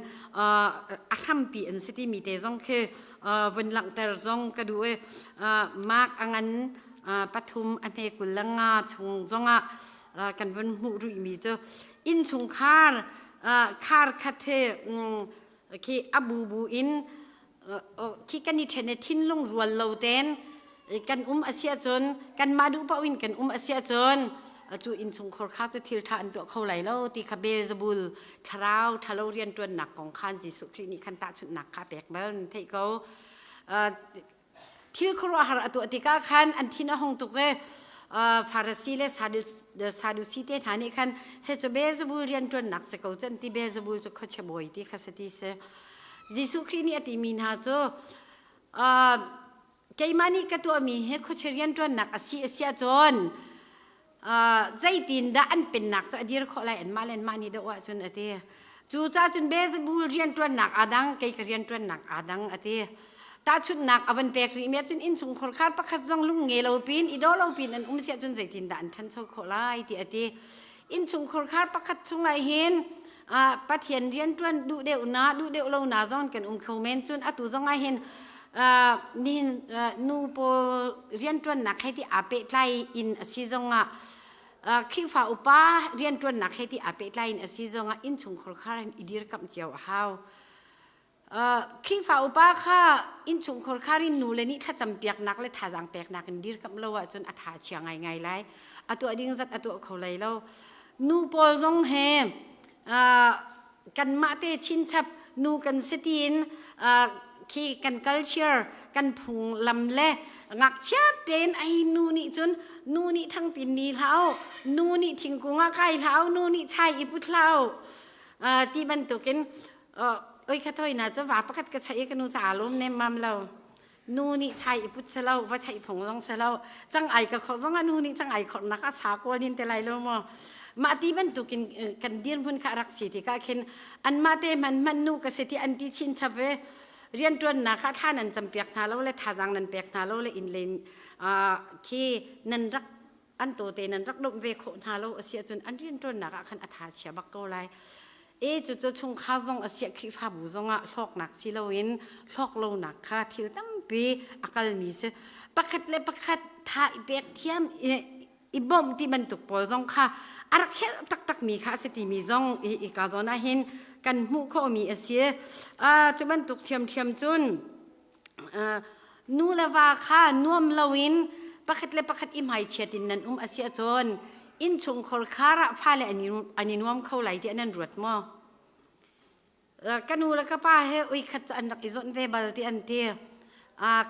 a hrampi an si timi te zong khi vun langhter zong ka duh i Mark a ngan pathum a hme 25 chung zongah kan vun hmuh rihmi cu innchungkhar khar khat he khi a bubu in khi kan i ṭhen i thinlung rual lo tein kan um a si ahcun kanmah duh paoh in kan um a si ahcun cu innchungkhar kha cu thil ṭha an tuah kho lai lo ti kha Beelzebul thlarau ṭhalo rianṭuannak kong khan Jesuh Khrih nih khan tahchunhnak kha pek bal nan theih ko. Thil khuaruahhar a tuah tikah khan an thin a hung tuk i Farasi le Sadusi te hna nih khan he cu Beelzebul rianṭuannak si ko cu an ti. Beelzebul cu khuachia bawi ti kha si ti si. Jesuh Khrih nih a timi hna cu keimah nih ka tuahmi hi khuachia rianṭuannak a si a si ahcun zeitindah an pennak cu a dir khawh lai anmah le anmah nih doh ahcun a ti. Cucaah cun Beelzebul rianṭuannak aa dang, kei ka rianṭuannak aa dang a ti. Tahchunhnak a van pek rihmi ahcun innchungkhar khar pakhat zong lung nge lo pin, i daw lo pin an um si ahcun zeitindah an ṭhancho khawh lai ti a ti. Innchungkhar khar pakhat chungah hin Pathian rianṭuan duh deuh na duh deuh lo na zong kan um kho men. Cun atu zong ah hin nihin nu pawl rianṭuannak hei ti aa pehtlai in a si zong ah. Khrihfa upa rianṭuannak he ti aa pehtlai in a si zongah innchungkhar khar in i dirkamh cio a hau. Khrihfa upa kha innchungkhar khar in nule nih thlacam piaknak le thazaang peknak in dirkamh lo ahcun a tha a chia ngaingai lai. A tuah ding zat a tuah kho lai lo. Nu pawl zong he kanmah te chinchap nu kan si tiin khi kan culture kan phunglam le ngakchia tein ai nu nih cun nu nih thangpin ni hlah nu nih thingkung ah kai hlah nu nih chai i put hlah ti bantukin oi kha thoi na cu va pakhat ka chai ka nu ca lum nem mam lo nu nih chai i put selo va chaih phung zong selo cang ai ka khor zong ah nu nih cang ai khor nak a sa kawl in te lai lo maw mah ti bantukin kan dirhmun kha rak si tikah khin anmah te hman hman nu ka si ti an ti chin chap e rianṭuannak ah thla nan campiak hna lo le thazaang nan pek hna lo le inn len khi nan rak an tawte nan rak lawmh ve khawh hna lo a si ahcun an rianṭuannak ah khan a tha chia bak ko lai. E cucu chungkhar zong a siah Khrihfabu zongah hlawknak si loin hlawk lonak kha thil tampi a kalmi si. Pakhat le pakhat tha i pek thiam i bawmh ti bantuk pawl zong kha a rak herh taktakmi kha a si timi zong i ka zawn ah hin kan hmuh khawhmi a si. Cu bantuk ṭhiamṭhiam cun Nu le va kha nuam loin pakhat le pakhat i hmaichiat in nan um a si ahcun innchungkhar khar ah fale an i nuam kho lai tiah nan ruat maw? Ka nu le ka pa he ui khat cu an rak i zawnh ve bal ti an ti.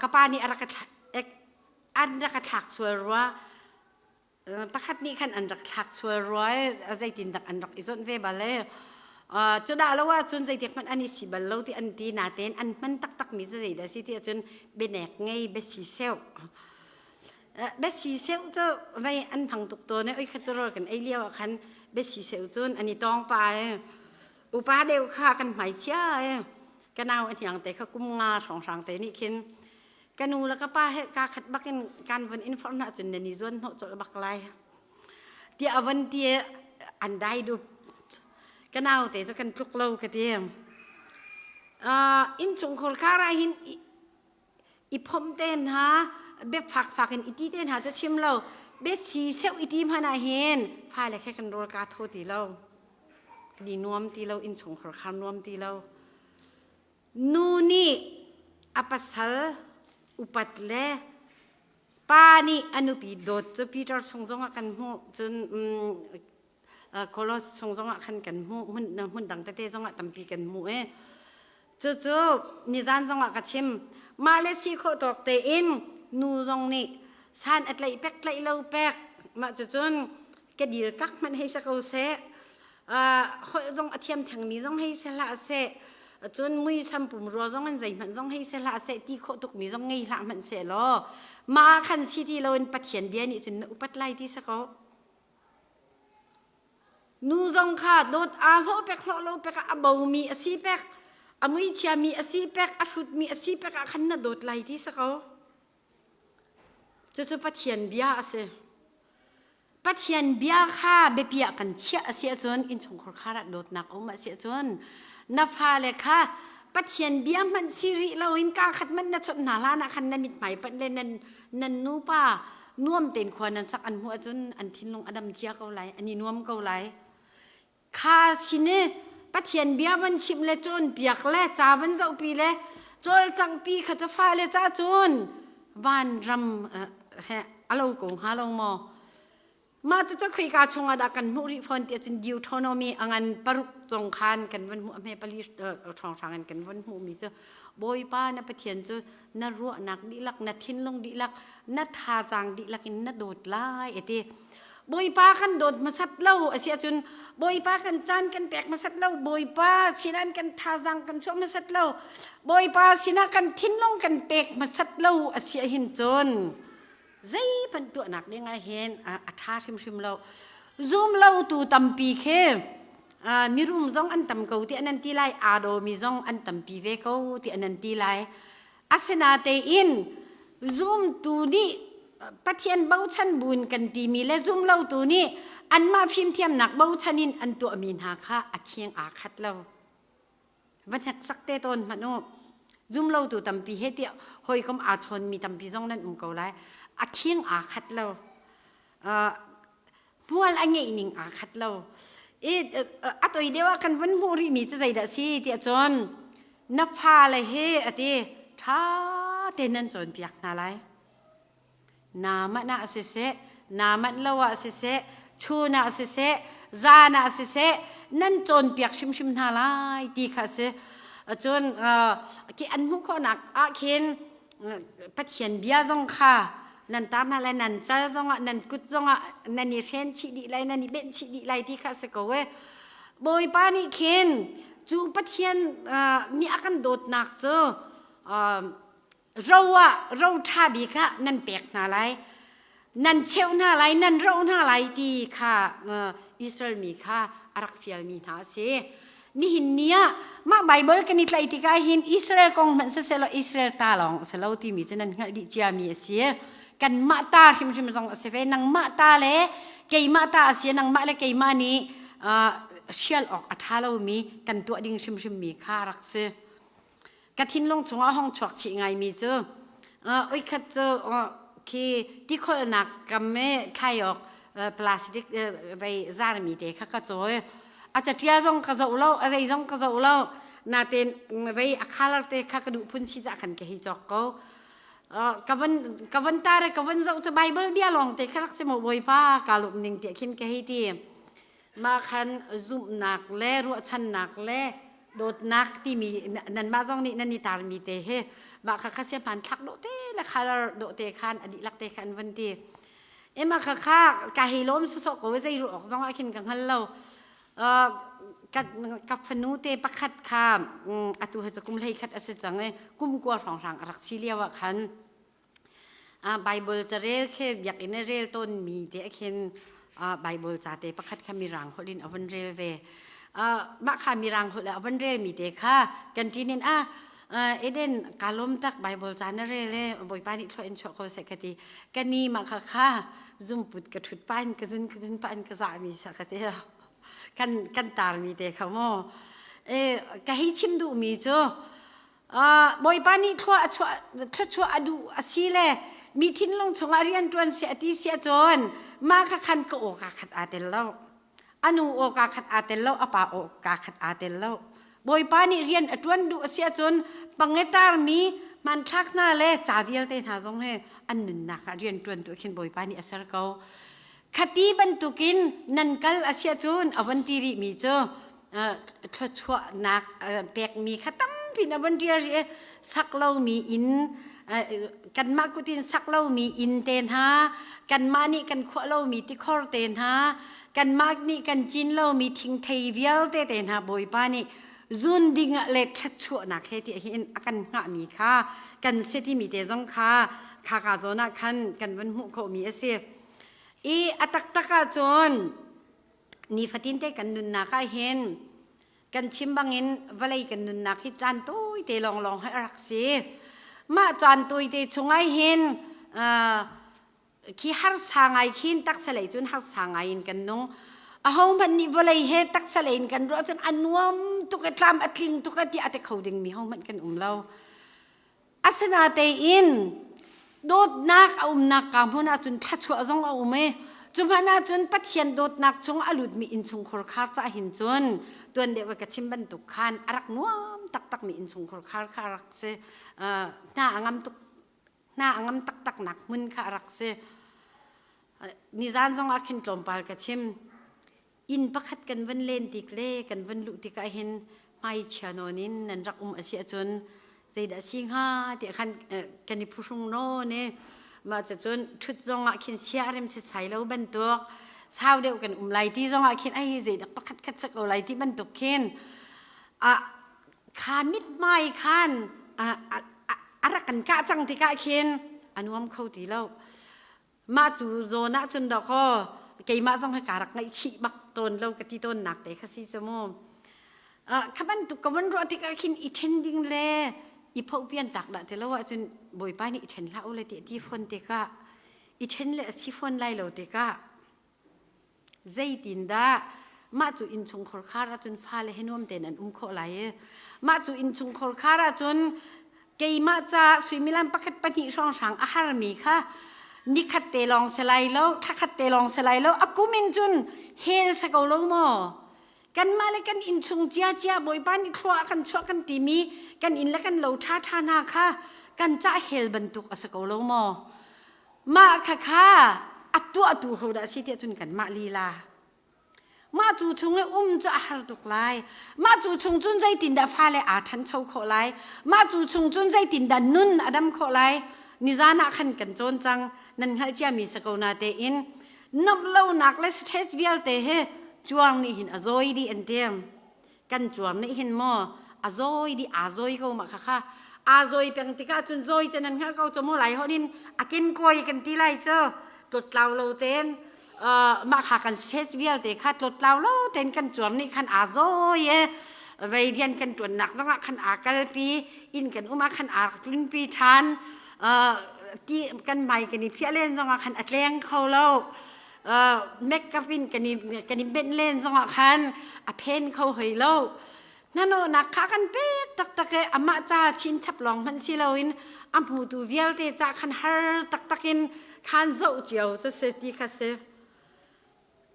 Ka pa nih a rak an rak ka thlak sual rua. Pakhat nih khan an rak thlak sual rua i zeitindak an rak i zawnh ve bal i cu dah lo ahcun zeitik hmanh an i si bal lo ti an ti natein an hman taktakmi cu zeidah a si ti ahcun bianek ngei biasi seu biasi seu cu vei an hmang tuk tawn i oi khat cu rawl kan ei lio ah khan biasi seu cun an i tawng pa i upa deuh kha kan hmai chia i ka nau a hniang te kha kum nga hrawnghrang te nih khin Ka nu le ka pa he kaa khat bakin kan von in forh hna cun nan i zuan hnawh colh bak lai. Tiah a von ti an dai dup. Ka nau te cu kan tluk lo ka ti. Uh, innchungkhar kar ah hin i phomh te hna bia fakfak in i ti te hna cu chim lo bia si seu i ti hmanh ah hin fale khe kan rawl ka thaw ti lo ni nuam ti lo innchungkhar khar nuam ti lo Nu nih a pasal upat le pa nih a nupi dawt cu Peter chung zongah kan hmuh cun Kolos chung zongah khan kan hmuh hmun hmun dang tete zongah tampi kan hmuh i cucu nizan zongah ka chim mah le si khawh tawk tein nu zong nih san a tlaih pek tlaih lo pek mah cucun ka dil kak hmanh hei sa ko seh holh zong a thiam thengmi zong hei si hlah seh cun muisam pumrua zong in zeihmanh zong hei si hlah seh ti khawh tukmi zong ngei hlah hmanh seh law mah ah khan si ti loin Pathian bia nih cun na upat lai ti si ko nu zong kha dawt aa hlawh pek hlawh lo pek ah a bomi a si pek a muichiami a si pek a hrutmi a si pek ah khan na dawt lai ti si ko cucu Pathian bia a si Pathian bia kha biapi ah kan chiah a si ahcun innchungkhar khar ah dawtnak a um a si ahcun na fale kha Pathian bia hmanh si rih loin kaa khat hmanh na chawnh hna hlan ah khan na mithmai panh le nan nan nupa nuam tein khua nan sak an hmuh ahcun an thinlung a dam cia ko lai an i nuam ko lai Kha sin i Pathian bia van chimh le cawnpiak le ca van zohpi le cawlcanghpi kha cu fale ca cun vanram he a lo ko hnga lo maw? Mah cucu khoika chungah dah kan hmuh rih fawn ti ahcun Deuteronomy a ngan paruk zong khan kan van hmuh a hme pali ṭhawnghrang in kan van hmuhmi cu Bawipa na Pathian cu na ruahnak dihlak na thinlung dihlak na thazaang dihlak in na dawt lai a ti. Bawipa kan dawt hmasat lo a si ahcun Bawipa kan caan kan pek hmasat lo Bawipa sinah kan thazaang kan chuah hmasat lo Bawipa sinah kan thinlung kan pek hmasat lo a si ahhin cun zeihmanh tuahnak ding ah hin a ṭha hrimhrim lo zum lo tu tampi khi mirum zong an tam ko ti an an ti lai aa dawmi zong an tampi ve ko ti an an ti lai Asinatein zumtu nih Pathian bochan buin kan timi le zumlotu nih anmah fimthiamnak bochan in an tuahmi hna kha a khing aa khat lo. Va hneksak te tawn hmanh u. Zumlotu tampi he tiah hawikom aa chawnmi tampi zong nan um ko lai. A khing aa khat lo. Hmual a ngeih ning aa khat lo. I a toi deuh ah kan vun hmuh rihmi cu zeidah si tiah cun na fale hi a ti ṭha tein nan cawnpiak hna lai. Naa manh ah siseh, naa manh lo ah siseh, chun ah siseh, zan ah siseh, nan cawnpiak hrimhrim hna lai ti kha a si. Cun khi an hmuh khawhnak ah khin Pathian bia zong kha nan tar hna lai, nan cal zongah, nan kut zongah nan i hren chih dih lai, nan i benh chih dih lai ti kha a si ko e. Bawipa nih khin cu Pathian nih a kan dawtnak cu ro ah ro ṭha bik ah nan pek hna lai nan cheuh hna lai nan roh hna lai ti kha Israel mi kha a rak fialmi hna a si nihin ni ah mah Bible kan i tlaih tikah hin Israel kong hmanh siseh Israel ta lawng a si lo timi cu nan hngalh dih ciami a si kanmah ta hrimhrim zong a si ve nangmah ta le keimah ta a si nangmah le keimah nih hrial awk a ṭha lomi kan tuah ding hrimhrim mi kha rak si Ka thinlung chungah hong chuak chih ngaimi cu oikhat cu khi tikholhnak kam i thlai awk plastic vei zarmi te kha ka cawi. A catial zong ka zoh lo, a zei zong ka zoh lo. Natein vei a color te kha ka duh phun si cah khan ka hi cawk ko. Ka van ka van tar ka van zoh cu Bible bia lawng te kha rak si maw Bawipa ka lawm ning tiah khin ka hei ti. Mah khan zumhnak le ruahchannak le dawtnak timi nanmah zong nih nan i tarmi te hi mah kha kha sia hmanthlak dawh te le color dawh te khan a dihlak te kha an van ti. E mah kha kha ka hei lawm sawsawh ko zei ruah awk zong ah khin ka hngal lo. Ka ka fanu te pakhat kha atu hi cu kum 11 a si cang i kum 9 hrawnghrang a rak si lio ah khan Bible carel khi biakinn i rel tawnmi te khin Bible ca te pakhat kha mirang holh in a vun rel ve. Mah kha mirang holh a vun relmi te kha kan ṭin in ah Eden ka lawm tak Bible ca na rel e Bawipa nih thlua in chuah ko seh ka ti. Ka ni mah kha kha zumput ka ṭhut pa in ka zun ka zun pa in ka zahmi sa ka ti. Kan kan tarmi te kha mu. E ka hei chim duhmi cu Bawipa nih thlua a chuah thluachuah a duh a si le mi thinlung chungah rian ṭuan seh a ti si ahcun mah kha khan ka aw kaa khat aa tel lo. A nu aw kaa khat aa tel lo, a pa aw kaa khat aa tel lo. Bawipa nih rian a ṭuan duh a si ahcun pangetarmi hmanthlak hna le ca vialte hna zong hi an nunnak ah rian ṭuan tu khin Bawipa nih a ser ko. Khati bantukin nan kal a si ahcun a von ti rihmi cu thluachuahnak pekmi kha tampi na von rial rih sak lomi inn kanmah kutin sak lomi inn te hna kanmah nih kan khuah lomi tikhor te hna kanmah nih kan cin lomi thingthei vialte te hna Bawipa nih zun ding ah le thluachuahnak he ti hin a kan hngahmi kha kan si timi te zong kha kha ka zawn ah khan kan van hmuh khawhmi a si i a taktak ahcun nifatin te kan nunnak ah hin kan chim bangin vawlei kan nunnak hi caan tawite lawnglawng hi a rak si. Mah caan tawite chungah hin khi harsa ngai khin taksa lei cun harsa ngai in kan nung. Ahohmanh nih vawlei he taksa lei in kan ruah cun a nuam tuk i tlam a tling tuk a tiah a ti kho dingmi hohmanh kan um lo. Asinatein dawtnak a umnak ka hmun ahcun thluachuah zong a um i cu hmanh ahcun Pathian dawtnak chung a lutmi innchungkhar khar ca hin cun tuan deuh ka chim bantuk khan a rak nuam taktakmi innchungkhar khar kha a rak si. Hna a ngam tuk hna a ngam taktak nak hmun kha a rak si. Nizan zong ah khin tlawmpal ka chim. Inn pakhat kan van len tik le kan van luh tikah hin hmaichia nawn in nan rak um a si ahcun zeidah si hnga ti khan kan i phuhrung nawn i mah cucun ṭhut zong ah khin sia rem setsai lo bantuk sau deuh kan um lai ti zong ah khin ai zeidah pakhat khat sak ko lai ti bantuk khin a kha mithmai khan a rak kan kah cang tikah khin a nuam kho ti lo. Mah cu zawn ah cun dawkaw keimah zong hi kaa rak ngaihchih bak tawn lo ka ti tawn nak te kha si cu mu. Kha bantuk ka von ruah tikah khin i ṭhen ding le i phohpian tak dah ti lo ahcun Bawipa nih i ṭhen hlah u le ti a ti fawn tikah i ṭhen le a si fawn lai lo tikah Zeitindah mah cu innchungkhar khar ahcun fale he nuam tein an um khawh lai i mah cu innchungkhar khar ahcun keimah caah suimilam pakhat pahnih hrawnghrang a harmi kha Nikhat te lawng si lai lo, thla khat te lawng si lai lo, a kum in cun hell si ko lo maw? Kanmah le kan innchung ciacia Bawipa nih thlua a kan chuah kan timi kan inn le kan lo ṭhaṭha hna kha kan cah hell bantuk a si ko lo maw? Mah khakha a tuahtu ho dah si tiah cun kanmah lila. Mah cu chung i um cu a har tuk lai. Mah cu chung cun zeitindah fale aa ṭhancho khawh lai? Mah cu chung cun zeitindah nun a dam khawh lai? Nizan ah khan kan cawn cang. Nan hngalh ciami si ko na tein nomh lonak le stress vialte hi cuang nih hin a zawi dih an ti. Kan cuang nih hin maw a zawi dih aa zawi ko mah khakha. Aa zawi peng tikah cun zawi cu nan hngalh ko cu maw lai holh in a kenkawi kan ti lai cu tlawttlau lo tein mah kha kan stress vialte kha tlawttlau lo tein kan cuar nih khan aa zawi i vei rian kan ṭuannak zongah khan aa kalpi inn kan um ah khan aa tlunpi ṭhan ti kan hmai kan i phiah len zongah khan a tleng kho lo makeup in kan i kan i benh len zongah khan a phen kho hoi lo hnanawhnak kha kan pek taktak i amah ca chinchap lawng hmanh si loin a hmutu vialte ca khan har taktak in khan zoh cio cu si ti kha si.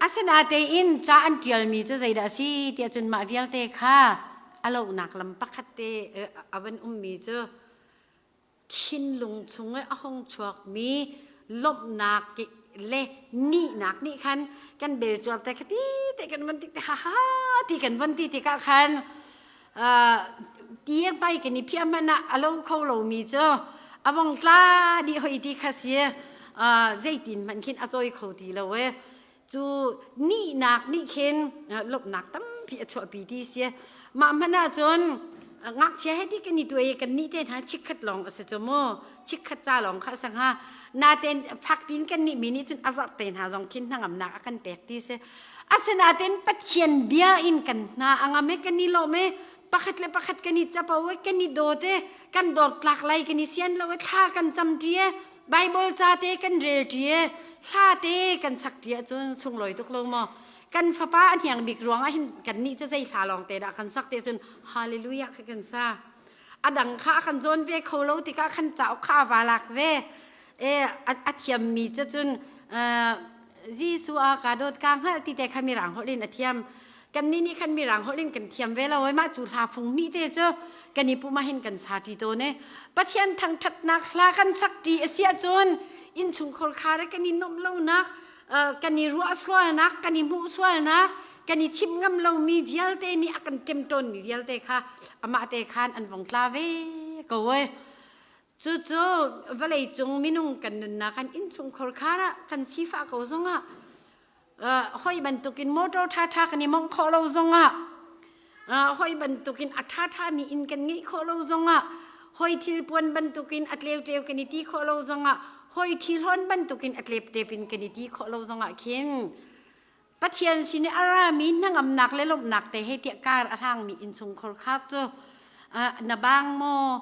Asinatein ca an ṭialmi cu zeidah a si tiah cun mah vialte kha a lohnak lam pakhat te a van ummi cu thinlung chung i a hung chuakmi lawmhnak le nihnak nih khan kan bel cuar te kha ti te kan van ti te ha ha ti kan van ti tikah khan ti pai kan i phiah hmanh ah a lo kho lomi cu a vong tla dih hoi ti kha si zeitin hmanh khin a cawi kho ti lo e cu nihnak nih khin lawmhnak tampi a chuahpi ti si mah hmanh ah cun ngakchia he ti kan i tuai kan nih te hna chikkhat lawng a si cu mu chikkhat ca lawng kha a si hnga natein fakpin kan nih mi nih cun a zarh te hna zong khin hnangamnak a kan pek ti si asinain Pathian bia in kan hna a ngam i kan i lawm i pakhat le pakhat kan i capo i kan i dawt i kan dawt tlak lai kan i sian lo i thla kan cam ṭi i Bible ca te kan rel ṭi i hla te kan sak ṭi ahcun sunglawi tuk lo maw? Kan fapa a hniang bik ruangah hin kan nih cu zei hla lawng te dah kan sak te cun Hallelujah kha kan sa. A dang kha a kan zawn ve kho lo tikah khan cauk kha a va lak ve. E a thiammi cu cun Jesuh a ka dawt ka hngalh ti te kha mirang holh in a thiam. Kannih nih khan mirang holh in kan thiam ve lo i mah cu hla fung hnih te cu kan i pum ah hin kan sa ṭi tawn i Pathian thangṭhatnak hla kan sak ṭi a si ahcun innchungkhar khar i kan i nuamh lonak kan i ruah sualnak kan i hmuh sualnak kan i chimh ngam lomi vialte nih a kan ṭemṭawnmi vialte kha amah te khan an vong tla ve ko ai. Cucu vawleicung minung kan nunnak kan innchungkhar khar ah kan sifah ko zongah hoi bantukin motor ṭhaṭha kan i mongh khawh lo zongah hoi bantukin a ṭhaṭhami inn kan ngeih khawh lo zongah hoi thilpuan bantukin a tleutleu kan i ti khawh lo zongah hoi ṭhihlawn bantukin a tleptlep in kan i ti khawh lo zongah khin Pathian sin i a rami hnangamnak le lawmhnak te he tiah kar a hlangmi innchungkhar kha cu na bang maw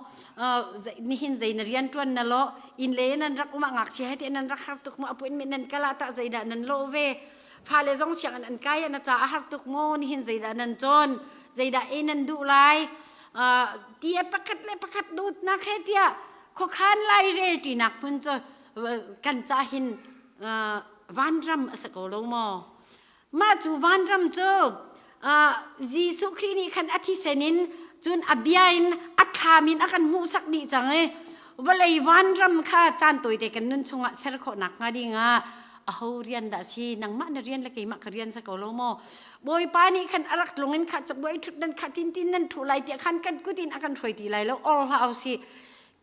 nihin zei na rian ṭuan na lawh inn le nan rak um ah ngakchia he tiah nan rak har tuk maw appointment nan kal ah tah zeidah nan lawh ve fale zong sianginn an kai ah na ca a har tuk maw nihin zeidah nan cawn zeidah e nan duh lai ti pakhat le pakhat dawtnak he tiah khuakhan lai rel ṭinak hmun cu kan ca hin vanram a si ko lo maw? Mah cu vanram cu Jesuh Khrih nih khan a thisen in cun a bia in a thlam in a kan hmuhsak dih cang i vawlei vanram kha caan tawite kan nun chungah ser khawhnak hnga dingah aho rian dah si nangmah na rian le keimah ka rian sa ko lo maw bawipa nih khan a rak tlung in kha cabuai ṭhut nan kha tin tin nan ṭhu lai tiah khan kan kut in a kan hruai ti lai lo or hlah usih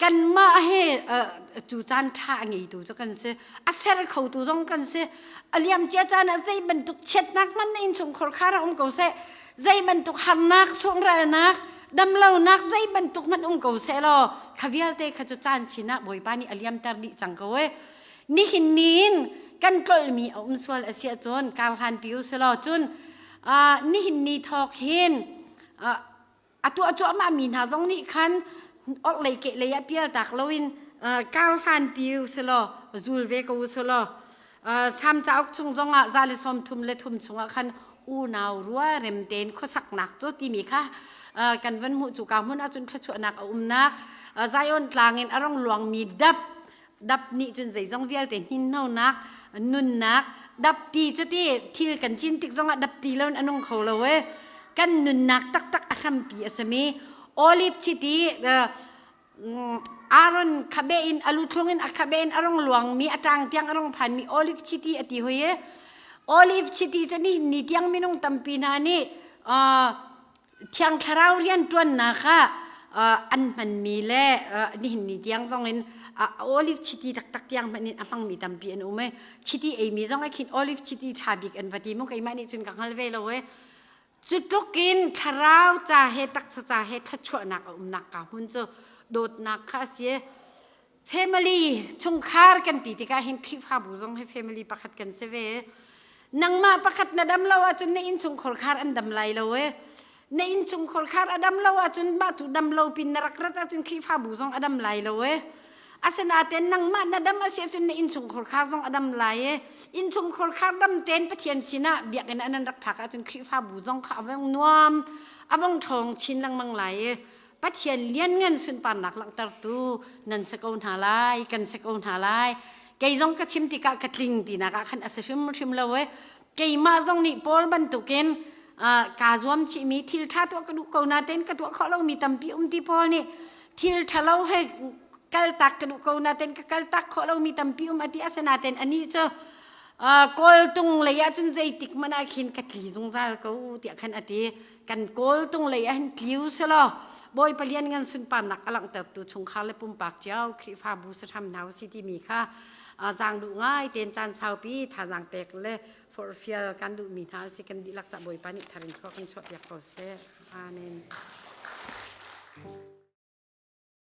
kanmah he cu caan ṭha a ngeitu cu kan si a ser khotu zong kan si a liamcia caan ah zei bantuk chiatnak hmanh na innchungkhar khar ah um ko seh zei bantuk harnak sungralnak damlonak zei bantuk hmanh um ko seh law kha vialte kha cu caan sinah bawipa nih a liamter dih cang ko e nihin ni in kan tlolmi a um sual a si ahcun kar hlan pi u si law cun nihin ni thawk hin a tuah cuahmah mi hna zong nih khan orhlei kehlei ah pialtak loin kar hlanpi u selaw zul ve ko u selaw Salm cauk chung zongah 133 chungah khan unau rua rem tein khuasaknak cu timi kha kan van hmuh cu ka hmun ahcun thluachuahnak a umnak Zion tlang in a rong luangmi dap Dap nih cun zeizong vialte hninhnonak, nunnak, dapti cu ti thil kan cin tik zongah dapti lo in a nung kho lo e. Kan nunnak taktak a hrampi a simi olive chiti Aaron khabe in a luthlung in a khabe in a rong luangmi a ṭang tiang a rong phanmi olive chiti a ti hoi e. Olive chiti cu nihin ni tiang minung tampi hna nih Thiang Thlarau rianṭuannak ah an hmanmi le nihin ni tiang zong in olive chiti taktak tiang hmanh in a hmangmi tampi an um e. Chiti eimi zong ah khin olive chiti ṭha bik an va ti mu keimah nih cun ka hngal ve lo e. Cu tluk in thlarau ca he taksa ca he thluachuahnak a umnak ka hmun cu dawtnak kha a si. Family chungkhar kan ti tikah hin Khrihfabu zong hi family pakhat kan si ve. Nangmah pakhat na dam lo ahcun na innchungkhar khar an dam lai lo e. Na innchungkhar khar a dam lo ahcun mah tu dam lo pin na rak rat ahcun Khrihfabu zong a dam lai lo e. Asinain nangmah na dam a si ahcun na innchungkhar khar zong a dam lai e. Innchungkhar khar dam tein Pathian sinah biakinn ah nan rak phak ahcun Khrihfabu zong kha a vong nuam, a vong ṭhawng chin lengmang lai e. Pathian lianngan sunparnak langhtertu nan si ko hna lai, kan si ko hna lai. Kei zong ka chim tikah ka tling tinak ah khan a si hrimhrim lo e. Keimah zong nih Paul bantukin kaa zuam chihmi thil ṭha tuah ka duh ko natein ka tuah khawh lomi tampi um ti Paul nih thil ṭhalo he kaltak ka duh ko natein ka kaltak khawh lomi tampi um a ti asinatein anih cu kawltung lei ah cun zeitik hmanh ah khin ka tli zungzal ko tiah khan a ti. Kan kawltung lei ah hin tliu selaw Bawipa lianngan sunparnak a langhtertu chungkhar le pumpak cio Khrihfabu sahram hna usih timi kha zaang duh ngai tein caan saupi thazaang pek le forhfial kan duhmi hna a si. Kan dihlak cah Bawipa nih thar in thlua kan chuahpiak ko seh. Amen.